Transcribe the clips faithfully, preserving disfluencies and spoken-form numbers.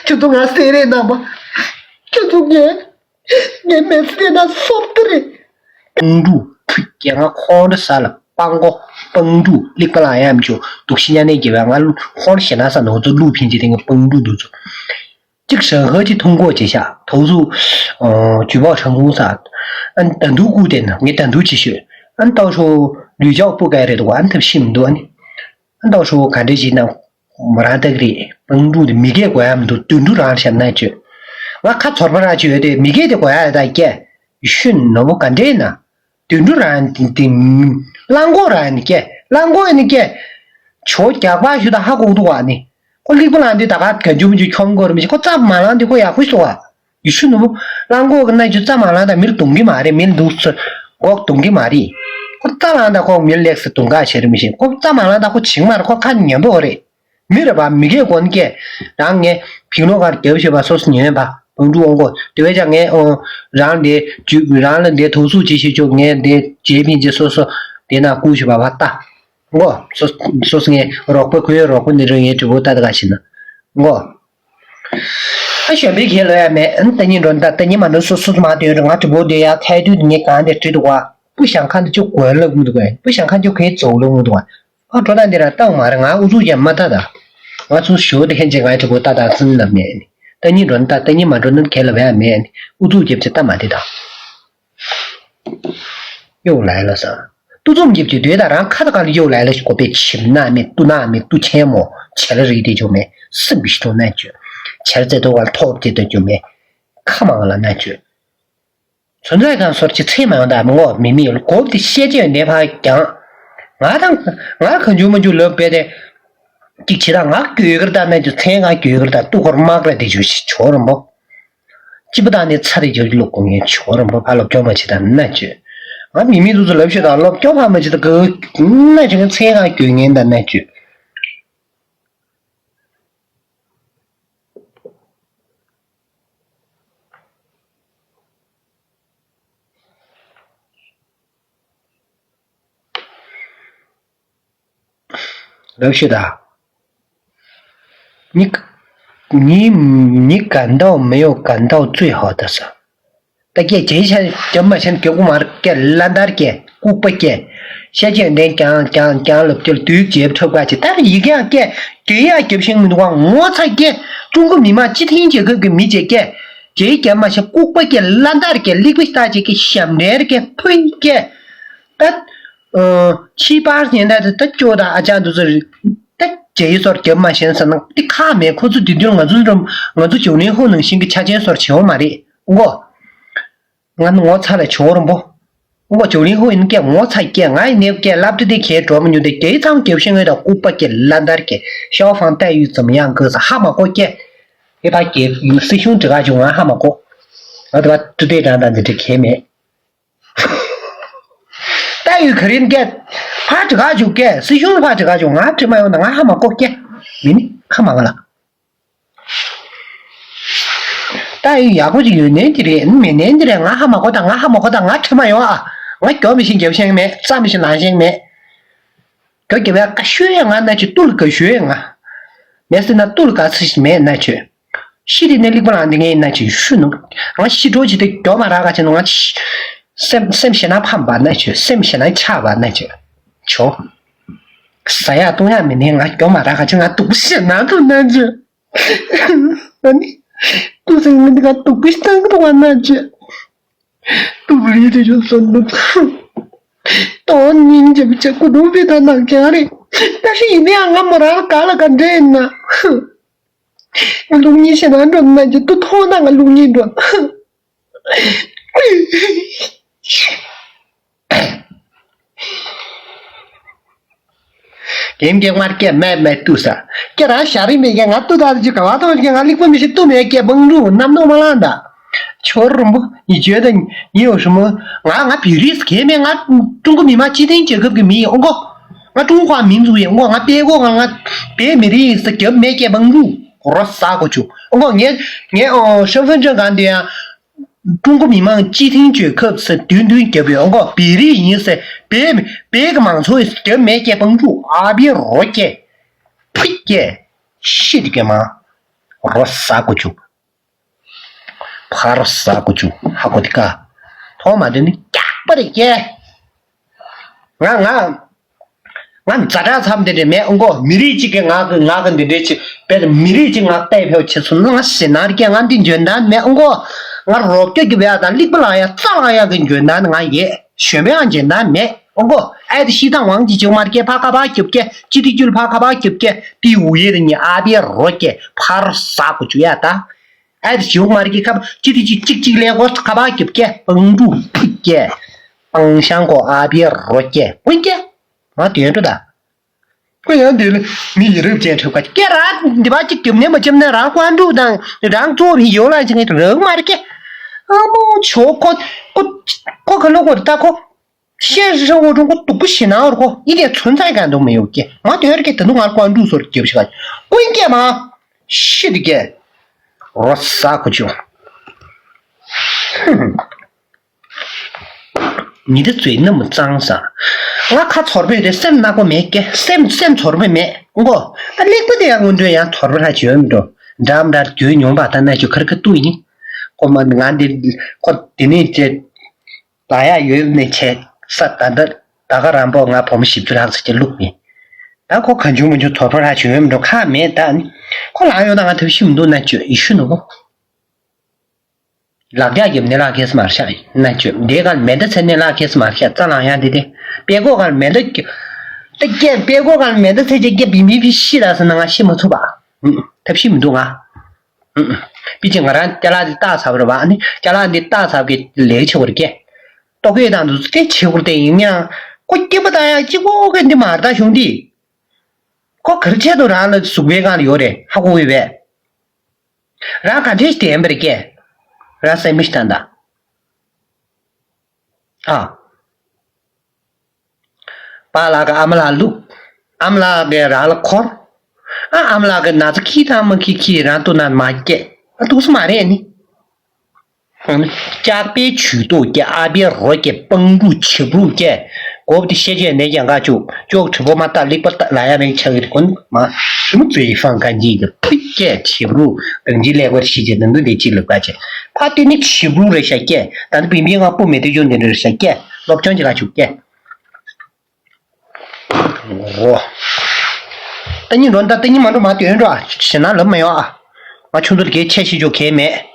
ཁྱོད་ཚོ་ང་སེ་རེད་ནམ་པ། ཁྱོད་ཚོ་ངས་ངས་མེད་ཟེར་ན་སོབ་ཏི་རེད། སྤང་ཕྲུག་ཕུད་ཀྱི་ང་ཁོང་ཁྲོ་ཟ་ལ་སྤང་གོ། སྤང་ཕྲུག་གླིག་པ་ལ་ཡ་མི་ཆོག་དུག་ཤི་ཉ་ནས་རྒྱལ་བའི་ང་ཁོང་ཁྲོ་ཞེ་ན་ས་ནོ་ཚོ་ལུག་ཕིན་གྱི་དེ་ངས་སྤང་ཕྲུག་འདུག་ཚོ། གཅིག་ཧྲང་ཧེ་གཅིག་ཐུང་གོ་ཅེ་ཤ་དོ་སུ། ཇུས་པའོ་ཧྲང་ཧུང་ས། ཨན་ད་འདུག་སྐུ་དེ་ན་ངས་ད་འདུག་ཅི་ཤོད། ཨན་ཏའོ་ཧྲོ་ལུས་ཅའོ་སྤུ་ག་རེད་འདུག་ཨན་ཐབས་ཤེས་མི་འདུག་ཨ་ནི། ཨན་ཏའོ་ཧྲོ་ག་འདྲས་ཞིག་ན། མོ་རང་ལྟ་གི་རེད། སྤང་ཕྲུག་དེ་མི་སྐད་གོ་ཡ་མི་འདུག་དུད་འགྲོ་རང་ཤ་ན་ཅོ། ང་ཁ་ཚོར་པ་རང་ཅོ་ཡོད་དེ་མི་སྐད་དེ་གོ་ཡ་ཡོད་ད་སྐད། ཤུན་ནོ་བོ་ག་འདྲས་ན། དུད་འགྲོ་རང་དེ་དེ། གླང་གོག་རང་ནི་སྐད། གླང་གོག་ནི་སྐད། ཇོ་རྒྱག་པ་ཞུ་ད་ཧ་གོ་གི་འདུག་བ་ནི། ཁོ་ལིག་པ་ལང་དེ་ད་ག་ག་འཇུ་མི་འཇུ་ཁྱོམ་གོ་ར་མི་ཤེས། ཁོ་རྩ་མ་ལང་དེ་ཁོ་ཡག་པོ་ཞིག་འདུག་བ། ཡུ་ཤུ་ནུ་བོ། གླང་གོག་གི་ན་ཆུ་རྩ་མ་ལང་ད་མིར་རྡུང་གི་མ་རེད། མིར་འདུག་སོ། གོག་རྡུང་གི་མ་རེད། ཁོ་རྩ་ལང་ད་ཁོ་མིར་ལེགས་སེ་རྡུང་ག་བྱེད་ར་མི་ཤེས། ཁོ་རྩ་མ་ལང་ད་ཁོ་བྱིང་མ་རེད། ཁོ་ཁ་ཉན་པོ་རེད། མི་རེད་པ། མི་སྐད་གོ་ནི་སྐད། རང་ངས་བིང་ལོ་གར་རྒྱབ་ཤེས་པ་སོ་སོ་ཉན་པ། བང་ཕྲུག་འོང་གོ་དེ་བས་ཀྱང་ངས་ཨོ། རང་དེ་རྒྱུ་རང་ལ་འདི་ཐུགས་སུ་ཅི་ཤེས་ཆོག་ངས་འདི་རྗེས་ཕན་ཅི་སོ་སོ་དེ་ན་བསྐུར་ཤེས་པ་བ་ལྟ། འོང་གོ་སོ་སོ་ངས་རོགས་པ་ཁོའི་རོགས་པ་འདི་རུ་ངས་གྲུ་བོ་ལྟ་ད་ག་ཤེས་ན། འོང་གོ་ཨ་གཞན་པའི་ཁྱེད་ལོ་ཡ་མེད། ཨ་ནི་ལྟ་ཉིན་འགྲོ་ནི་ད་ལྟ་ཉིན་མ་འགྲོ་སོ་སོ་མ་དོན་རུ་ང་གྲུ་བོ་དེ་ཡ་ཁའི་དུས་དེ་ངས་གང་དེ་བྲིས་འདུག་བ། སྤུ་ཞང་ཁ་འདི་ཅུ་གོན་ལབ་མི་འདུག་གས། སྤུ་ཞང་ཁ་ཅུ་གའི་བཙོག་ལབ་མི་འདུག་གས། ཨ་འགྲོ་ད་འདི་ར་བཏང་མ་རེད། ང་ཨུ་ཚུགས་ཀྱང་མ་ད་ད། ང་ཚོ་ཞོ་དེ་ཧན་ཅེ་ང་གྲུ་བོ་ད་ད་ཙིན་ལབ་མེད་ནི། ལྟ་ཉིན་འགྲོ་ནི་ད་ལྟ་ཉིན་མ་འགྲོ་ནི་གས་ལབ་ཡ་མེད་ནི། ཨུ་ཚུགས་རྒྱབ་ཅེ་ལྟ་མ་དེ་ད། གཡོག་ལ་ཡ་ལ་ས། ཏུ་ཙུམ་རྒྱབ་ཀྱི་དུས་ད་རང་ཁ་ད་ག་ལ་གཡོག་ལ་ཡ་ལ་ཞིག་གོ་པའི་ཁྱིམ་ན་མེད། ཏུ་ན་མེད། ཏུ་ཆེན་མོ་བྱེ་ལ་རིག་དེ་ཅུ་མེད། སིམ་པི་ཤི་ཏུ་ན་ཅུ། བྱེ་ལ་ཙེ་ཏོ་ག་ལ་ཐོབ་ཅེ་ཏུ་ཅུ་མེད། ཁ་མང་ལ་ན་ཅུ། ཚོན་མཛོད་ཁང་སོར་གྱི་ཚེ་མ་ཡོང་དང་མི་ངོ་མི་མི་ཡོད་གོབ་དེ་ཤེས་ཅན་ཡོད་ནས་ཕ་ཀྱང་། ང་དང་། ང་གང་བྱུང་མ་བྱུང་ལོབ་པས་ཏེ། གཅིག་བྱེད་དང་ང་གྱོད་ཀར་ད་ན་ཅུ་ཚེ་ང་གྱོད་ཀར་ད་ཏུ་ཁོར་དམག་ར་དེ་ཅུ་ཞིག་ཆོག་རམ་པོ། ཅི་པ་དང་ནི་ཚ་རེ་ཅུ་ལོག་གོ་ངས་ཆོག་རམ་པོ་ཕ་ལོབ་ཀྱོ་མ་བྱེད་དང་ན་ཅུ། ང་མི་མི་དུ་ཚོ་ལོབ་ཤོད་དང་ལོབ་ཀྱོ་ཕ་མ་བྱེད་དང་ག་ན་ཅུ་ང་ཚེ་ང་གྱོད་ངན་ད་ན་ཅུ། ལབ་ཤི་ད། 你你你感到没有感到最好的事儿？ ད་སྐད་ཇེ་ཆ་རྒྱབ་མ་ཤན་རྒྱབ་ཀུ་མར་སྐད་ལ་འདར་སྐད་ལྐུགས་པ་སྐད། ཤ་ཅན་ལྡན་ཀྱང་ཀྱང་ཀྱང་ལབ་ཀྱི་དུས་རྒྱབ་ཁྲབ་ཁ་ཅི་ལྟར་ཡི་གེ་ཡང་སྐད་ཇེ་ཡ་རྒྱབ་ཤིང་མི་འདུག་ག་ངོ་ཚ་སྐད། ཀྲུང་གོ་མི་དམངས་སྤྱི་མཐུན་རྒྱལ་ཁབ་ཀྱི་མི་ཅེ་སྐད་ཇེ་རྒྱབ་མ་ཤན་ལྐུགས་པ་སྐད་ལ་འདར་སྐད་ལིག་པ་ཤི་ཏ་ཅེ་སྐད་ཞབས་འདྲེན་སྐད་ཕུའི་སྐད། ད། ཕྱི་པར་ཉན་ད་ད་ཅོ་ད་ཨ་ཅག་འདུ་ཚོ་རེད། ད་ཇེ་ཡི་སོར་རྒྱབ་མ་ཤན་ས་ན་ཏི་ཁ་མེད། ཁོ་ཚོ་དུས་རྒྱུན་ང་ཚོ་རམ་ང་ཚོ་ཇོ་ལིན་ཧོ་ནང་བཞིན་གྱི་ཆ་ཅན་སོར་བྱེད་འོང་མ་རེད་འོ། ང་ནི་ངོ་ཚ་ལ་བྱོ་རམ་པོ། ཨོ་ཇོ་ལིན་ཧུ་ཡིན་སྐད་ངོ་ཚ་སྐད་ང་ཡི་ནེབ་སྐད་སླབ་དུས་དེ་གས་འགྲོ་མི་ཉུང་དེ་གས་ཚང་རྒྱབ་ཤིང་ངེ་དང་ལྐུགས་པ་སྐད་ལ་འདར་སྐད་ཤའོ་ཧྥང་ཏའི་ཡུས་ཙམ་ཡང་གོས་ས་ཧ་མ་གོ་སྐད། ངེ་ཕ་སྐད་སྲིད་གཞུང་དྲི་ག་བྱུང་ང་ཧ་མ་གོ། ང་དེ་བ་ཏུ་ཏེ་དྲང་དང་འདི་དྲི་གས་མེད། ཏའི་ཡུས་ག་རིན་སྐད་ཕ་དྲི་ག་བྱུང་སྐད་སྲིད་གཞུང་ཕ་དྲི་ག་བྱུང་ང་དྲི་མ་ཡོང་ན་ང་ཧ་མ་གོ་སྐད་མི་ནི་ཁ་མ་ག་ལ། ད་ཡག་པོ་ཅིག་ཡོད་ནའི་འདི་རེད་མེད་ནའི་འདི་རེད། ང་ཧ་མ་གོ་ད་ང་ཧ་མ་གོ་ད་ང་དྲི་མ་ཡོང་ཨ། ང་གྱོ་མི་ཤེས་རྒྱབ་ཤེས་མེད། རྩ་མི་ཤེས་ལངས་ཤེས་མེད། གྱོ་རྒྱབ་ཡ་ཀ་ཤོད་ཡ་ང་ན་ཆུ་ཏུལ་ག་ཤོད་ཡ་ང་། མེད་ཟེར་ན་ཏུལ་ག་ཚི་ཞིག་མེད་ན་ཆུ། ཤི་དེ་ནས་ལིག་པ་ལངས་དེ་ངའི་ན་ཆུ་ཤུ་ནུ། ང་ཤི་གྲོགས་ཅི་དེ་གྱོ་མ་རག་ག་ཆེ་ནུ་ང་ཆི། སེམས་སེམས་ཞེ་ན་ཕམ་པ་ན་ཆུ་སེམས་ཞེ་ན་ཆགས་པ་ན་ཆུ། ཆོ། ཟ་ཡག་བཏུང་ཡག་མེད་ནའི་ང་གྱོ་མ་རག་ག་ཆེ་ང་སྡུག་པོ་ཞེ་ན་འདུག་ན་ཆུ། ཨ་ནི། ཏུ་སེང་ང་འདི་ག་སྡུག་པོ་ཞེ་ན་འདུག་བ་ན་ཆུ། ཏུ་རི་རི་ཆུ་སོན་འདུག་ཏོ་ཉིན་རྒྱབ་ཆ་ཀུ་རུ་བི་ད་ནང་ཀྱང་རེད། ད་ཤི་ཡིན་ནའང་ང་མོ་རང་ག་ལ་ག་འདྲེ་ཡིན་ན། ང་ལུག་གཉིས་ཞེ་ན་འགྲོ་ན་ཆུ་ཏུ་ཐོག་ན་ང་ལུག་གཉིས་འགྲོ། རྒན་རྒན་མར་སྐད་མེད་མེད་ཏུ་ས། སྐད་རང་ཞག་རིང་མེད་ཀྱང་ང་ཏུ་ད་ཅི་ག་བ་ཐོང་ཅི་ང་ལིག་པ་མི་ཤེས་ཏུ་མེད་སྐད་བང་རུ་རྣམ་རྟོག་མ་ལངས་ད། ཆོར་རུམ་པོ་ཡི་བརྗོད་ད་ཉི་ཡོ་ཧྲི་མོ། ང་ང་བི་རིས་གས་མེད། ང་ཀྲུང་གོ་མི་དམངས་སྤྱི་མཐུན་རྒྱལ་ཁབ་ཀྱི་མི་ཡིན་ཨོ་གོ། ང་ཀྲུང་ཧྭ་མིང་ཟུ་ཡིན་ཨོ་གོ། ང་པེ་གོ་ང་ང་པེ་མི་རིགས་ས་རྒྱབ་མེད་སྐད་བང་རུ་རོ་ས་གོ་ཆུ་ཨོ་གོ། ངས་ངས་ཨོ་ཤོ་ཕན་ཅོ་གང་དུ་ཡང་། ཀྲུང་གོ་མི་དམངས་སྤྱི་མཐུན་རྒྱལ་ཁབ་ཟེར་མདུན་མདུན་རྒྱབ་ཡོད་འགོ། བེ་རི་ཡིན་ཟེར་བེ་བེ་གི་མང་ཚོགས་རྒྱབ་མེད་སྐད་བང་ཕྲུག་ཨ་བི་རོ་སྐད་ཕི་སྐད་ཤི་དི་སྐད་མང་ རོ་ཟ་དགོས་བྱུང་། ཕར་ཟ་དགོས་བྱུང་། ཧ་གོ་དེ་ཀ་ཐོག་མ་དེ་ནི་སྐྱག་པ་རེད་ཀྱེ། ང་ང་ང་ཛ་དྲག་མཚམས་དེ་འདྲ་མེད་ཨང་གོ། མི་རིགས་གཅིག་གི་ང་གི་ང་གི་འདི་འདྲའི་ཆེ་བས་མི་རིགས་གཅིག་ང་བལྟས་ཕེའུ་ཆེ་ཚུལ་ང་ཟེར་ན་རྒྱ་ང་འདི་འཇོན་ཐང་མེད་ཨང་གོ། ང་རོགས་སྐྱོར་རྒྱུ་བས་དང་གླིག་པ་ལག་ཡ་རྩ་ལག་ཡ་གི་འཇོན་ཐང་ང་ཡེ་ཞོན་པའི་ཨང་འཇོན་ཐང་མེད་ཨང་གོ། ཨེ་དེ་ཤི་ཐང་ཝང་གི་ཅིག་མར་སྐྱེ་ཕ་ཁ་ཕ་རྒྱབ་སྐྱེ་ཅི་ཏི་ཅུལ་ཕ་ཁ་ཕ་རྒྱབ་སྐྱེ་ཏི་ཝུ་ཡེ་དེ་ཉི་ཨ་བི་རོ་སྐྱེ་ཕར་ཟ་གོ་ཅུ་ཡ་ད། ཨ་ཅིའུ་མར་གྱི་ཁབ་ཅི་དི་ཅི་ཅིག་ཅིག་ལས་གོ་ཁ་བ་ཀྱི་སྐྱེ་པང་ཀྲུ་ཕུ་སྐྱེ། པང་ཤང་གོ་ཨ་བི་རོ་སྐྱེ་ཀུན་སྐྱེ། མ་དོན་འགྲོ་ད། ཁོ་ཡང་འདི་ལ་མི་ཡི་རབས་ཅན་ཁྲིད་ཀ་སྐྱེ་ར་འདི་བ་ཅིག་རྒྱབ་ནས་མ་བཅམ་ན་རང་ཀོན་ཀྲུ་དང་རང་གཙོ་བོ་ཡོད་ལ་ཅིག་རང་མར་སྐྱེ། ཨ་མོ་ཆོ་ཁོ་ཁོ་ཁོ་ཁ་ལོ་ཁོ་ད་ཁོ། ཤེས་རིག་འོ་ཀྲུང་གོ་སྡུག་པོ་ཞེ་ནའོར་གོ་ཡི་དེ་ཚོན་ཚ་ག་འདུག་མི་ཡོད་ཀྱེ། མ་དོན་ར་ཀྱེ་ད་དུང་ང་ཀོན་ཀྲུ་སོར་རྒྱབ་ཤིག་ཀུན་ཀྱེ་མ་ཤི་དི་ཀྱེ་རོ་ས་ཁུ་ཆུ། ཉི་ཟླ་ཚོའི་གནམ་གཙང་ས། ང་ཁ་ཚོར་པོས་དེ་སེམས་ནག་པོ་མེད་ཀྱེ། སེམས་སེམས་ཚོར་པོ་མེད་མགོ། ད་ལེགས་པོ་དེ་ཡང་སྔོན་འགྲོ་ཡང་ཚོར་པོ་ར་བྱོས་མི་འགྲོ། འདྲ་མི་འདྲ་རྒྱུས་མྱོང་པ་ད་ན་ཆུ་ཁར་ཁ་ཏུ་ཡིན། ཁོ་མ་ང་འདི་ཁོ་དེ་ནས་ཅེ། ལ་ཡ་ཡོད་ནས་ཆེ་ས་ད་ད་ད་ག་རང་པོ་ང་བུ་མོ་ཞིབ་ཏུ་རག་ས་ཅི་ལུག་མིན། ད་ཁོ་གང་བྱུང་མ་བྱུང་ཐོར་ཕོ་རག་བྱུང་ཡོད་མི་འགྲོ་ཁག་མེད་ད་ནི། ཁོ་ལ་ཡོད་ན་ང་ཐབས་ཤེས་མི་འདུག་ན་བཅོས་ཡི་ཤུ་ནུ་བོ། ལག་རྒྱག་རྒྱབ་ནས་ལག་ཁེས་མར་ཤ་ན་བཅོས་དེ་གར་མེ་མདའ་ཚེ་ནས་ལག་ཁེས་མར་ཤ་རྩ་ལང་ཡ་དེ་དེ། པད་གོ་གར་མེ་མདའ་རྒྱབ། ད་རྒྱབ་པད་གོ་གར་མེ་མདའ་ཚེ་རྒྱབ་རྒྱབ་བི་མི་བི་ཤི་ད་ཟེར་ན་ང་ཤི་མ་ཐུབ་པ། ཐབས་ཤེས་མི་འདུག་ང་། པི་ཅི་ང་རང་ཅ་ལག་འདི་བཏགས་ཚར་བ་རེད་བ། ཨ་ནི་ཅ་ལག་འདི་བཏགས་ཚར་གི་ལས་ཆེ་བར་སྐྱེ། ལྟོ་གོས་དང་འདུག་དེ་ཆེ་བར་དེ་ཡིན་ཡང་ཁོ་སྐྱེས་པ་དང་ཡང་གཅིག་པོ་གི་འདི་མ་རེད་ད་གཞུང་འདི། ཁོ་གར་ཆེད་དུ་རང་ལ་གཟུགས་པའི་སྒང་ལ་ཡོད་རེད་ཧ་གོ་བའི་བས། རང་ག་འདྲས་ཞིག་དེ་ཡིན་པར་སྐྱེ། རང་སེམས་མི་ཤི་དང་ད། ཨ། པཱ་ལགས་ཀྱི་ཨ་མ་ལགས་བླུགས། ཨ་མ་ལགས་ཀྱིས་རང་ལ་འཁོར། ཨ་ཨ་མ་ལགས་ཀྱིས་ན་ཚ་ཁྱི་དང་མ་ཁྱི་ཁྱི་རང་ལྟོ་ན་མ་སྐྱེས། ཨ་འདུག་སེ་མ་རེད་ནི། ཨ་ནི་སྐྱག་པའི་ཇུས་གཏོགས་ཀྱི་ཨ་བེ་རོ་ཀྱི་པང་ཀྲུ་ཆིབ་རུ་ཀྱི་གོབ་དེ་ཤེས་བྱས་ནས་ཀྱང་ག་ཅུག་ཅོག་དྲི་བོ་མ་ལྟ་ལེགས་པ་ལྟ་ལ་ཡ་རེ་ཆགས་ཀྱི་རེད་ཀུན་མ། ཞི་མོ་ཙེ་ཡི་ཧྥང་ཀན་ཅིན་གྱི་ཕུད་སྐྱེས་ཆིབ་རུ་གང་ཅི་ལེགས་པར་ཤེས་བྱས་ནམ་དུ་ལས་ཅི་ལབ་ག་ཅེ། ཕ་དེ་ནི་ཆིབ་རུ་རེ་ཤ་སྐྱེས་ད་ནི་བིན་བིན་ང་སྤུ་མེ་དེ་ཅུང་དེ་འདྲ་རེ་ཤ་སྐྱེས་སློབ་སྦྱོང་ཅི་ག་ཅུག་སྐྱེས། རོ། ཏ་ཉི་འགྲོ་ད་ཏ་ཉི་མ་འགྲོ་མ་དོན་འགྲོ་ཨ་ཞེ་ན་ལབ་མ་ཡོང་ཨ། ང་ཆུང་དུ་གའི་ཆེ་ཤེས་ཅོ་གའི་མེད།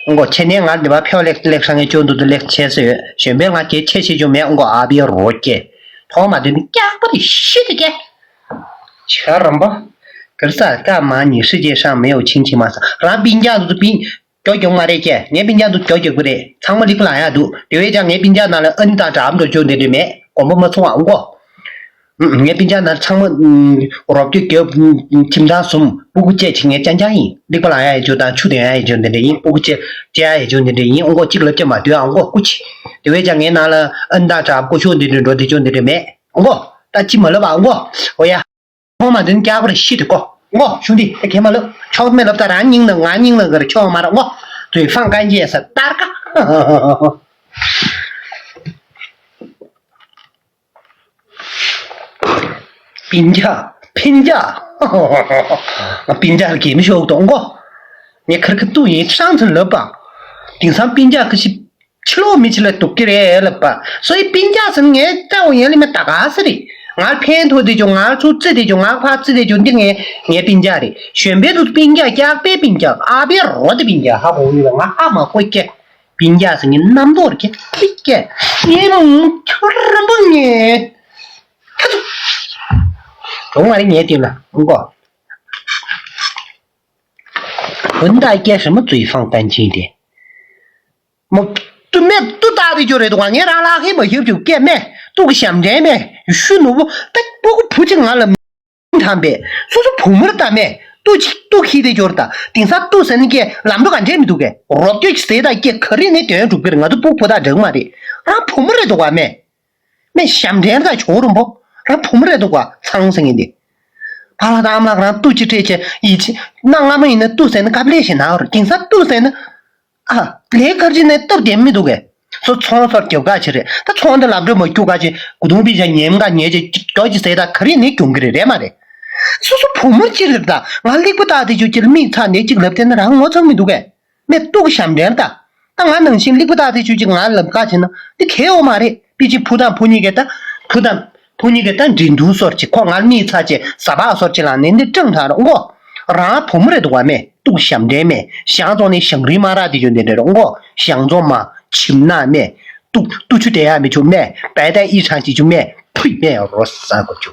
ཨང་གོ་ཆེ་ནས་ང་འདི་བ་ཕེའོ་ལེགས་ལེགས་ཧྲང་ངེ་ཅོ་འདུག་ཏུ་ལེགས་ཆེ་སེ་ཡོད་གཞན་པའི་ང་གའི་ཆེ་ཤེས་ཅོ་མེད་ཨང་གོ་ཨ་བི་རོ་སྐྱེ། ཐོག་མ་དུ་ནི་སྐྱག་པ་རེ་ཤི་དེ་སྐྱེ། ཆ་རམ་པ། གར་ས་ཀ་མ་ཉི་ཧྲི་ཅེ་ཧྲང་མེའོ་ཆིང་ཆིང་མ་ས་རང་པིན་རྒྱག་འདུག་ཏུ་པིན། སྐྱོ་སྐྱོ་མ་རེད་ཀྱེ། ངའི་སྤུན་ཀྱག་ཏུ་སྐྱོ་སྐྱོ་གི་རེད། ཚང་མ་ལིག་པ་ལ་ཡག་འདུག་དེ་བས་ཀྱང་ངའི་སྤུན་ཀྱག་ནང་ལ་ཨ་ནི་དང་འདྲ་མི་འགྲོ་ཅོ་འདི་འདྲ་མེད། དགོངས་པ་མ་ཚོམ་ཨང་གོ། ངའི་སྤུན་ཀྱག་ནང་ཚང་མ་རོབ་ཀྱི་རྒྱབ་ཁྱིམ་ཐང་གསུམ་སྤུ་གུ་བཅས་ཆེ་ངའི་ཅང་ཅང་ཡིན། ལིག་པ་ལ་ཡག་ཡ་ཅོ་དང་ཆུ་དེ་ཡག་ཡ་ཅོ་འདི་འདྲ་ཡིན། སྤུ་གུ་བཅས་བཅས་ཡག་ཡ་ཅོ་འདི་འདྲ་ཡིན་ཨང་གོ། གཅིག་ལབ་ཀྱི་མ་འདུག་ཨང་གོ་སྐུ་མཁྱེན། དེ་བས་ཀྱང་ངའི་ནང་ལ་ཨ་ནི་དང་འདྲ་སྐུ་ཞབས་འདི་འདྲ་འགྲོ་དེ་ཅོ་འདི་འདྲ་མེད་ཨང་གོ། ད་ཅི་མ་ལབ་ཨང་གོ། འོ་ཡ། ཁོང་མ་དོན་སྐྱག་པར་ཤི་དུ་ཀོ། ངོ་ཤུང་དི་ད་གེ་མ་ལབ་ཆོག་མེ་ལབ་ད་རང་སྙིང་ན་ང་སྙིང་ན་གར་ཆོག་མ་ར་ངོ། ཙུའི་ཧྥང་ཀན་ཅེ་ས་ཏར་ཀ། སྤུན་ཀྱག་སྤུན་ཀྱག་སྤུན་ཀྱག་གེ་མི་ཤོག་དོ་ངོ་། ངས་ཁར་ཁ་ཏུ་ཡིན་ཧྲང་ཚུན་ལབ་པ། དེང་སང་སྤུན་ཀྱག་གི་ཤི། ཕྱི་ལོགས་མི་ཆེ་ལ་སྡུག་གི་རེད་ལབ་པ། སོའི་སྤུན་ཀྱག་ཟེར་ན་ངའི་ལྟ་བ་ཡན་ལ་མེད་ད་ག་ས་རེད། ང་ཕན་ཐོགས་དེ་ཅོ་ང་ཚུར་རྩི་དེ་ཅོ་ང་ཕར་རྩི་དེ་ཅོ་འདི་ངའི་ངའི་སྤུན་ཀྱག་རེད། གཞོན་པའི་དུ་སྤུན་ཀྱག་སྐྱག་པའི་སྤུན་ཀྱག་ཨ་བའི་རོ་དེ་སྤུན་ཀྱག་ཧ་གོ་ཡོད་ལ་ང་ཧ་མ་གོ་སྐྱེ། སྤུན་ཀྱག་ཟེར་ངའི་རྣམ་རྟོག་རེད་ཁྱི་སྐྱེ། ངའི་མོ་ཁྱོད་རམ་པ་ངའི་ཧ་ཐུ། གྲོང་མ་རེད་ངའི་དེ་ལ་ཧུང་གོ། ཧུན་ད་སྐྱེ་ཧྲི་མོ་ཙུའི་ཧྥང་ཏན་ཆིན་དེ། མོ། ཏུ་མེད་ཏུ་ཏག་དེ་ཅོ་རེད་དོ་ང་ངས་རང་ལག་ཧེ་མ་ཞབས་ཅུ་སྐད་མེད་ཏུ་གི་ཞབས་འདྲེན་མེད་ཤུ་ནུ་བོ་ད་སྤུ་གུ་བུ་གཅིག་ང་ལ་མི་ཐམ་པས་སོ་སོ་བུ་མོར་ལྟ་མེད་ཏུ་གཅིག་ཏུ་ཁྱི་དེ་ཅོ་ར་ད་དེང་སང་ཏུ་ཟེར་ནི་སྐད་ལམ་འགྲོ་ག་འདྲེ་མི་འདུག་གས་རོབ་ཀྱོ་ཟེར་ད་སྐད་ག་རེ་ནས་དོན་འགྲུབ་གི་རེད་ང་ཚོ་སྤུ་གུ་བུ་དག་འགྲིག་མ་རེད་རང་བུ་མོ་རེད་དོ་ག་མེད། མེ་ཞབས་འདྲེན་དང་ཇོ་རུ་འབོ། རང་བུ་མོ་རེད་འདུག་ག་ཚང་ཟེར་ངེས་འདི། ཕ་ལ་དང་ཨ་མ་ལགས་རང་ཏུ་ཅི་སྤྲད་ཆེ་ཡིད་ཆེ། གནའ་སྔ་མོ་ཡིན་ན་ཏུ་ཟེར་ན་དཀའ་ལས་ཞེ་ན་རུ་དེང་སང་ཏུ་ཟེར་ན། ཨ། ལས་ཁར་ཅི་ནས་སྟབས་བདེ་མི་འདུག་གས། སོ་ཚོང་སོར་རྒྱབ་ག་ཆེ་རེད་ད་ཚོང་འདི་ལབ་འགྲོ་མ་རྒྱུག་ག་ཆེ་གུ་དུང་པི་ཅ་ཉེམ་ག་ཉེ་ཆེ་རྒྱོ་ཅི་ཟེར་ད་ག་རེ་ནས་གྱོང་གི་རེད་རེད་མ་རེད། སོ་སོ་བུ་མོ་ཅིག་རེད་ད། ང་ལེགས་པོ་བལྟ་དེ་ཆོ་ཅིག་ལ་མིག་ཚ་ནས་ཅིག་ལབ་དེ་ན་རང་ངོ་ཚ་མི་འདུག་གས། མེད་སྡུག་ཞབས་འདྲེན་ད། ད་ང་ནང་བཞིན་ལེགས་པོ་བལྟ་དེ་ཆོ་ཅིག་ང་ལབ་ཁ་བྱས་ན་འདི་གལ་ཡོད་མ་རེད། པི་ཅི་བུ་དང་བུ་གཉིས་ཀས་ད། བུ་དང་བུ་གཉིས་ཀས་ད་འགྲན་བསྡུར་སོར་ཅིག་ཁོ་ང་ལ་མིག་ཚ་ཅེས་ཟ་བག་སོར་ཅིག་ལངས་ནས་འདི་སྤྲང་ཐང་རོགས་མགོ། རང་བུ་མོ་རེད་འདུག་བ། མེད་སྡུག་ཞབས་འདྲེན་མེད། ཞང་ཚོང་ནས་ཞང་རིན་མ་རག་དེ་ཆོ་འདི་འདྲ་རོགས་མགོ། ཞང་ཚོང་མ་ཆིབ་ནག་མེད། ཏུ་ཏུ་ཆུ་དེ་ཡ་མི་ཆུ་མེད། བལ་ཏའི་ཨི་ཆང་ཅི་ཆུ་མེད། ཕུས་མེད་རོ་ས་གོ་ཆུ།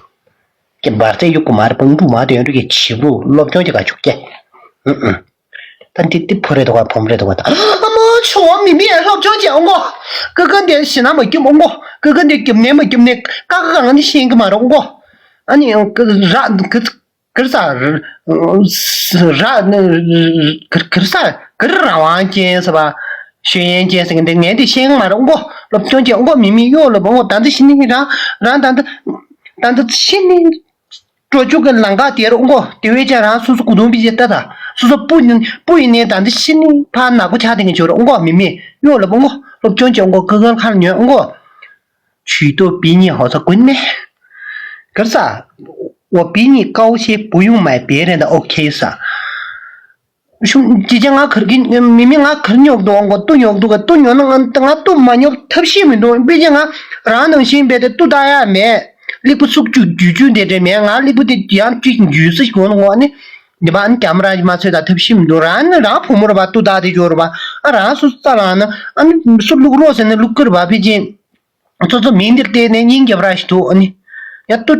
ཀྱེ་འབར་རྩེ་ཡུག་གུ་མར་པང་ཕུ་མ་དོན་རུ་གི་བྱིབ་རུ་སློབ་སྦྱོང་གི་ག་ཆུ་ཀྱེ། ཨུ་ཨུ། ད་འདི་འདི་ཕོ་རེ་དོ་ག་བུམ་རེ་དོ་ག་ད། ཨ་མོ་ཆུ་བ་མི་མི་ཡ་སློབ་སྦྱོང་བྱེད་ཨོ་མགོ། ཀ་ཀ་འདི་ཞི་ན་མ་རྒྱུམ་ཨོ་མགོ། ཀ་ཀ་འདི་རྒྱུམ་ནས་མ་རྒྱུམ་ནས་ཀ་ཀ་གང་འདི་ཤེས་གི་མ་རོ་ཨོ་མགོ། ཨ་ནི་ར་གི། གར་ས་ར་ནི་གར་ས་གར་རང་དབང་ཅན་ཟེར་བ། ཤེས་ཡོན་ཅན་ཟེར་གི་འདི་ངས་འདི་ཤེས་གི་མ་རེད་ཨོ་མགོ། སློབ་སྦྱོང་ཅན་ཨོ་མགོ་མི་མི་གཡོ་ལ་ཨོ་མགོ། ད་འདི་ཤི་ནི་རང་རང་ད་འདི་ད་འདི་ཤི་ནི་འགྲོ་ཆོག་གི་ལམ་ཁ་དེ་རེད་ཨོ་མགོ། དེ་བས་ཀྱང་རང་སོ་སོ་གུ་དུང་པི་ཅེ་ལྟ་ད། སོ་སོ་སྤུ་ནི་སྤུ་ཡིན་ནའི་ད་འདི་ཤི་ནི་ཕ་ནག་པོ་ཆགས་དེ་ངས་བྱོས་རེད་ཨོ་མགོ་མི་མི་གཡོ་ལ་ཨོ་མགོ། སློབ་སྦྱོང་ཅན་ཨོ་མགོ་ཀ་ཀ་ཁར་ཉོན་ཨོ་མགོ། ཇུས་གཏོགས་པི་ཉི་ཧོ་ས་ཀུན་ནས། གར་ས། འོ་པི་ཉི་ཀའོ་ཤེ་བུ་ཡུང་མའི་བེ་རེ་ད་ཨོ་ཁེ་ས། ཤུ་ཅི་ཅི་ང་གར་གི་མི་མི་ང་གར་ཉོག་འདུག་ཨོ་མགོ་ཏུ་ཉོག་འདུག་ག་ཏུ་ཉོ་ན་ང་ང་ཏུ་མ་ཉོ་ཐབས་ཤེས་མི་འདུག་པི་ཅི་ང་རང་ནང་བཞིན་བེ་དེ་ཏུ་ད་ཡ་མེད། ལིག་པུ་སུག་ཅུ་རྒྱུ་ཅུ་དེ་དེ་མེད། ང་ལིག་པུ་དེ་ཡང་ཅིག་རྒྱུ་སུ་ཞིག་གོ་ན་ངོ་ནི། འདི་པ་ཨ་ནི་ཀེམ་ར་ཞིག་མ་ཚོད་ད་ཐབས་ཤེས་མི་འདུག་རང་ནི་རང་བུ་མོ་ར་བ་ཏུ་ད་དེ་ཇོ་ར་བ། ཨ་རང་སུ་ས་ལ་ན་ཨ་ནི་སུ་ལུག་རོགས་ཟེར་ནི་ལུག་ཀུར་བ་པི་ཅི། ཚོ་ཚོ་མིང་འདིར་བལྟས་ནས་སྙིང་རྒྱབ་ར་ཞིག་འདུག་ཨ་ནི། ཡ་ཏུ།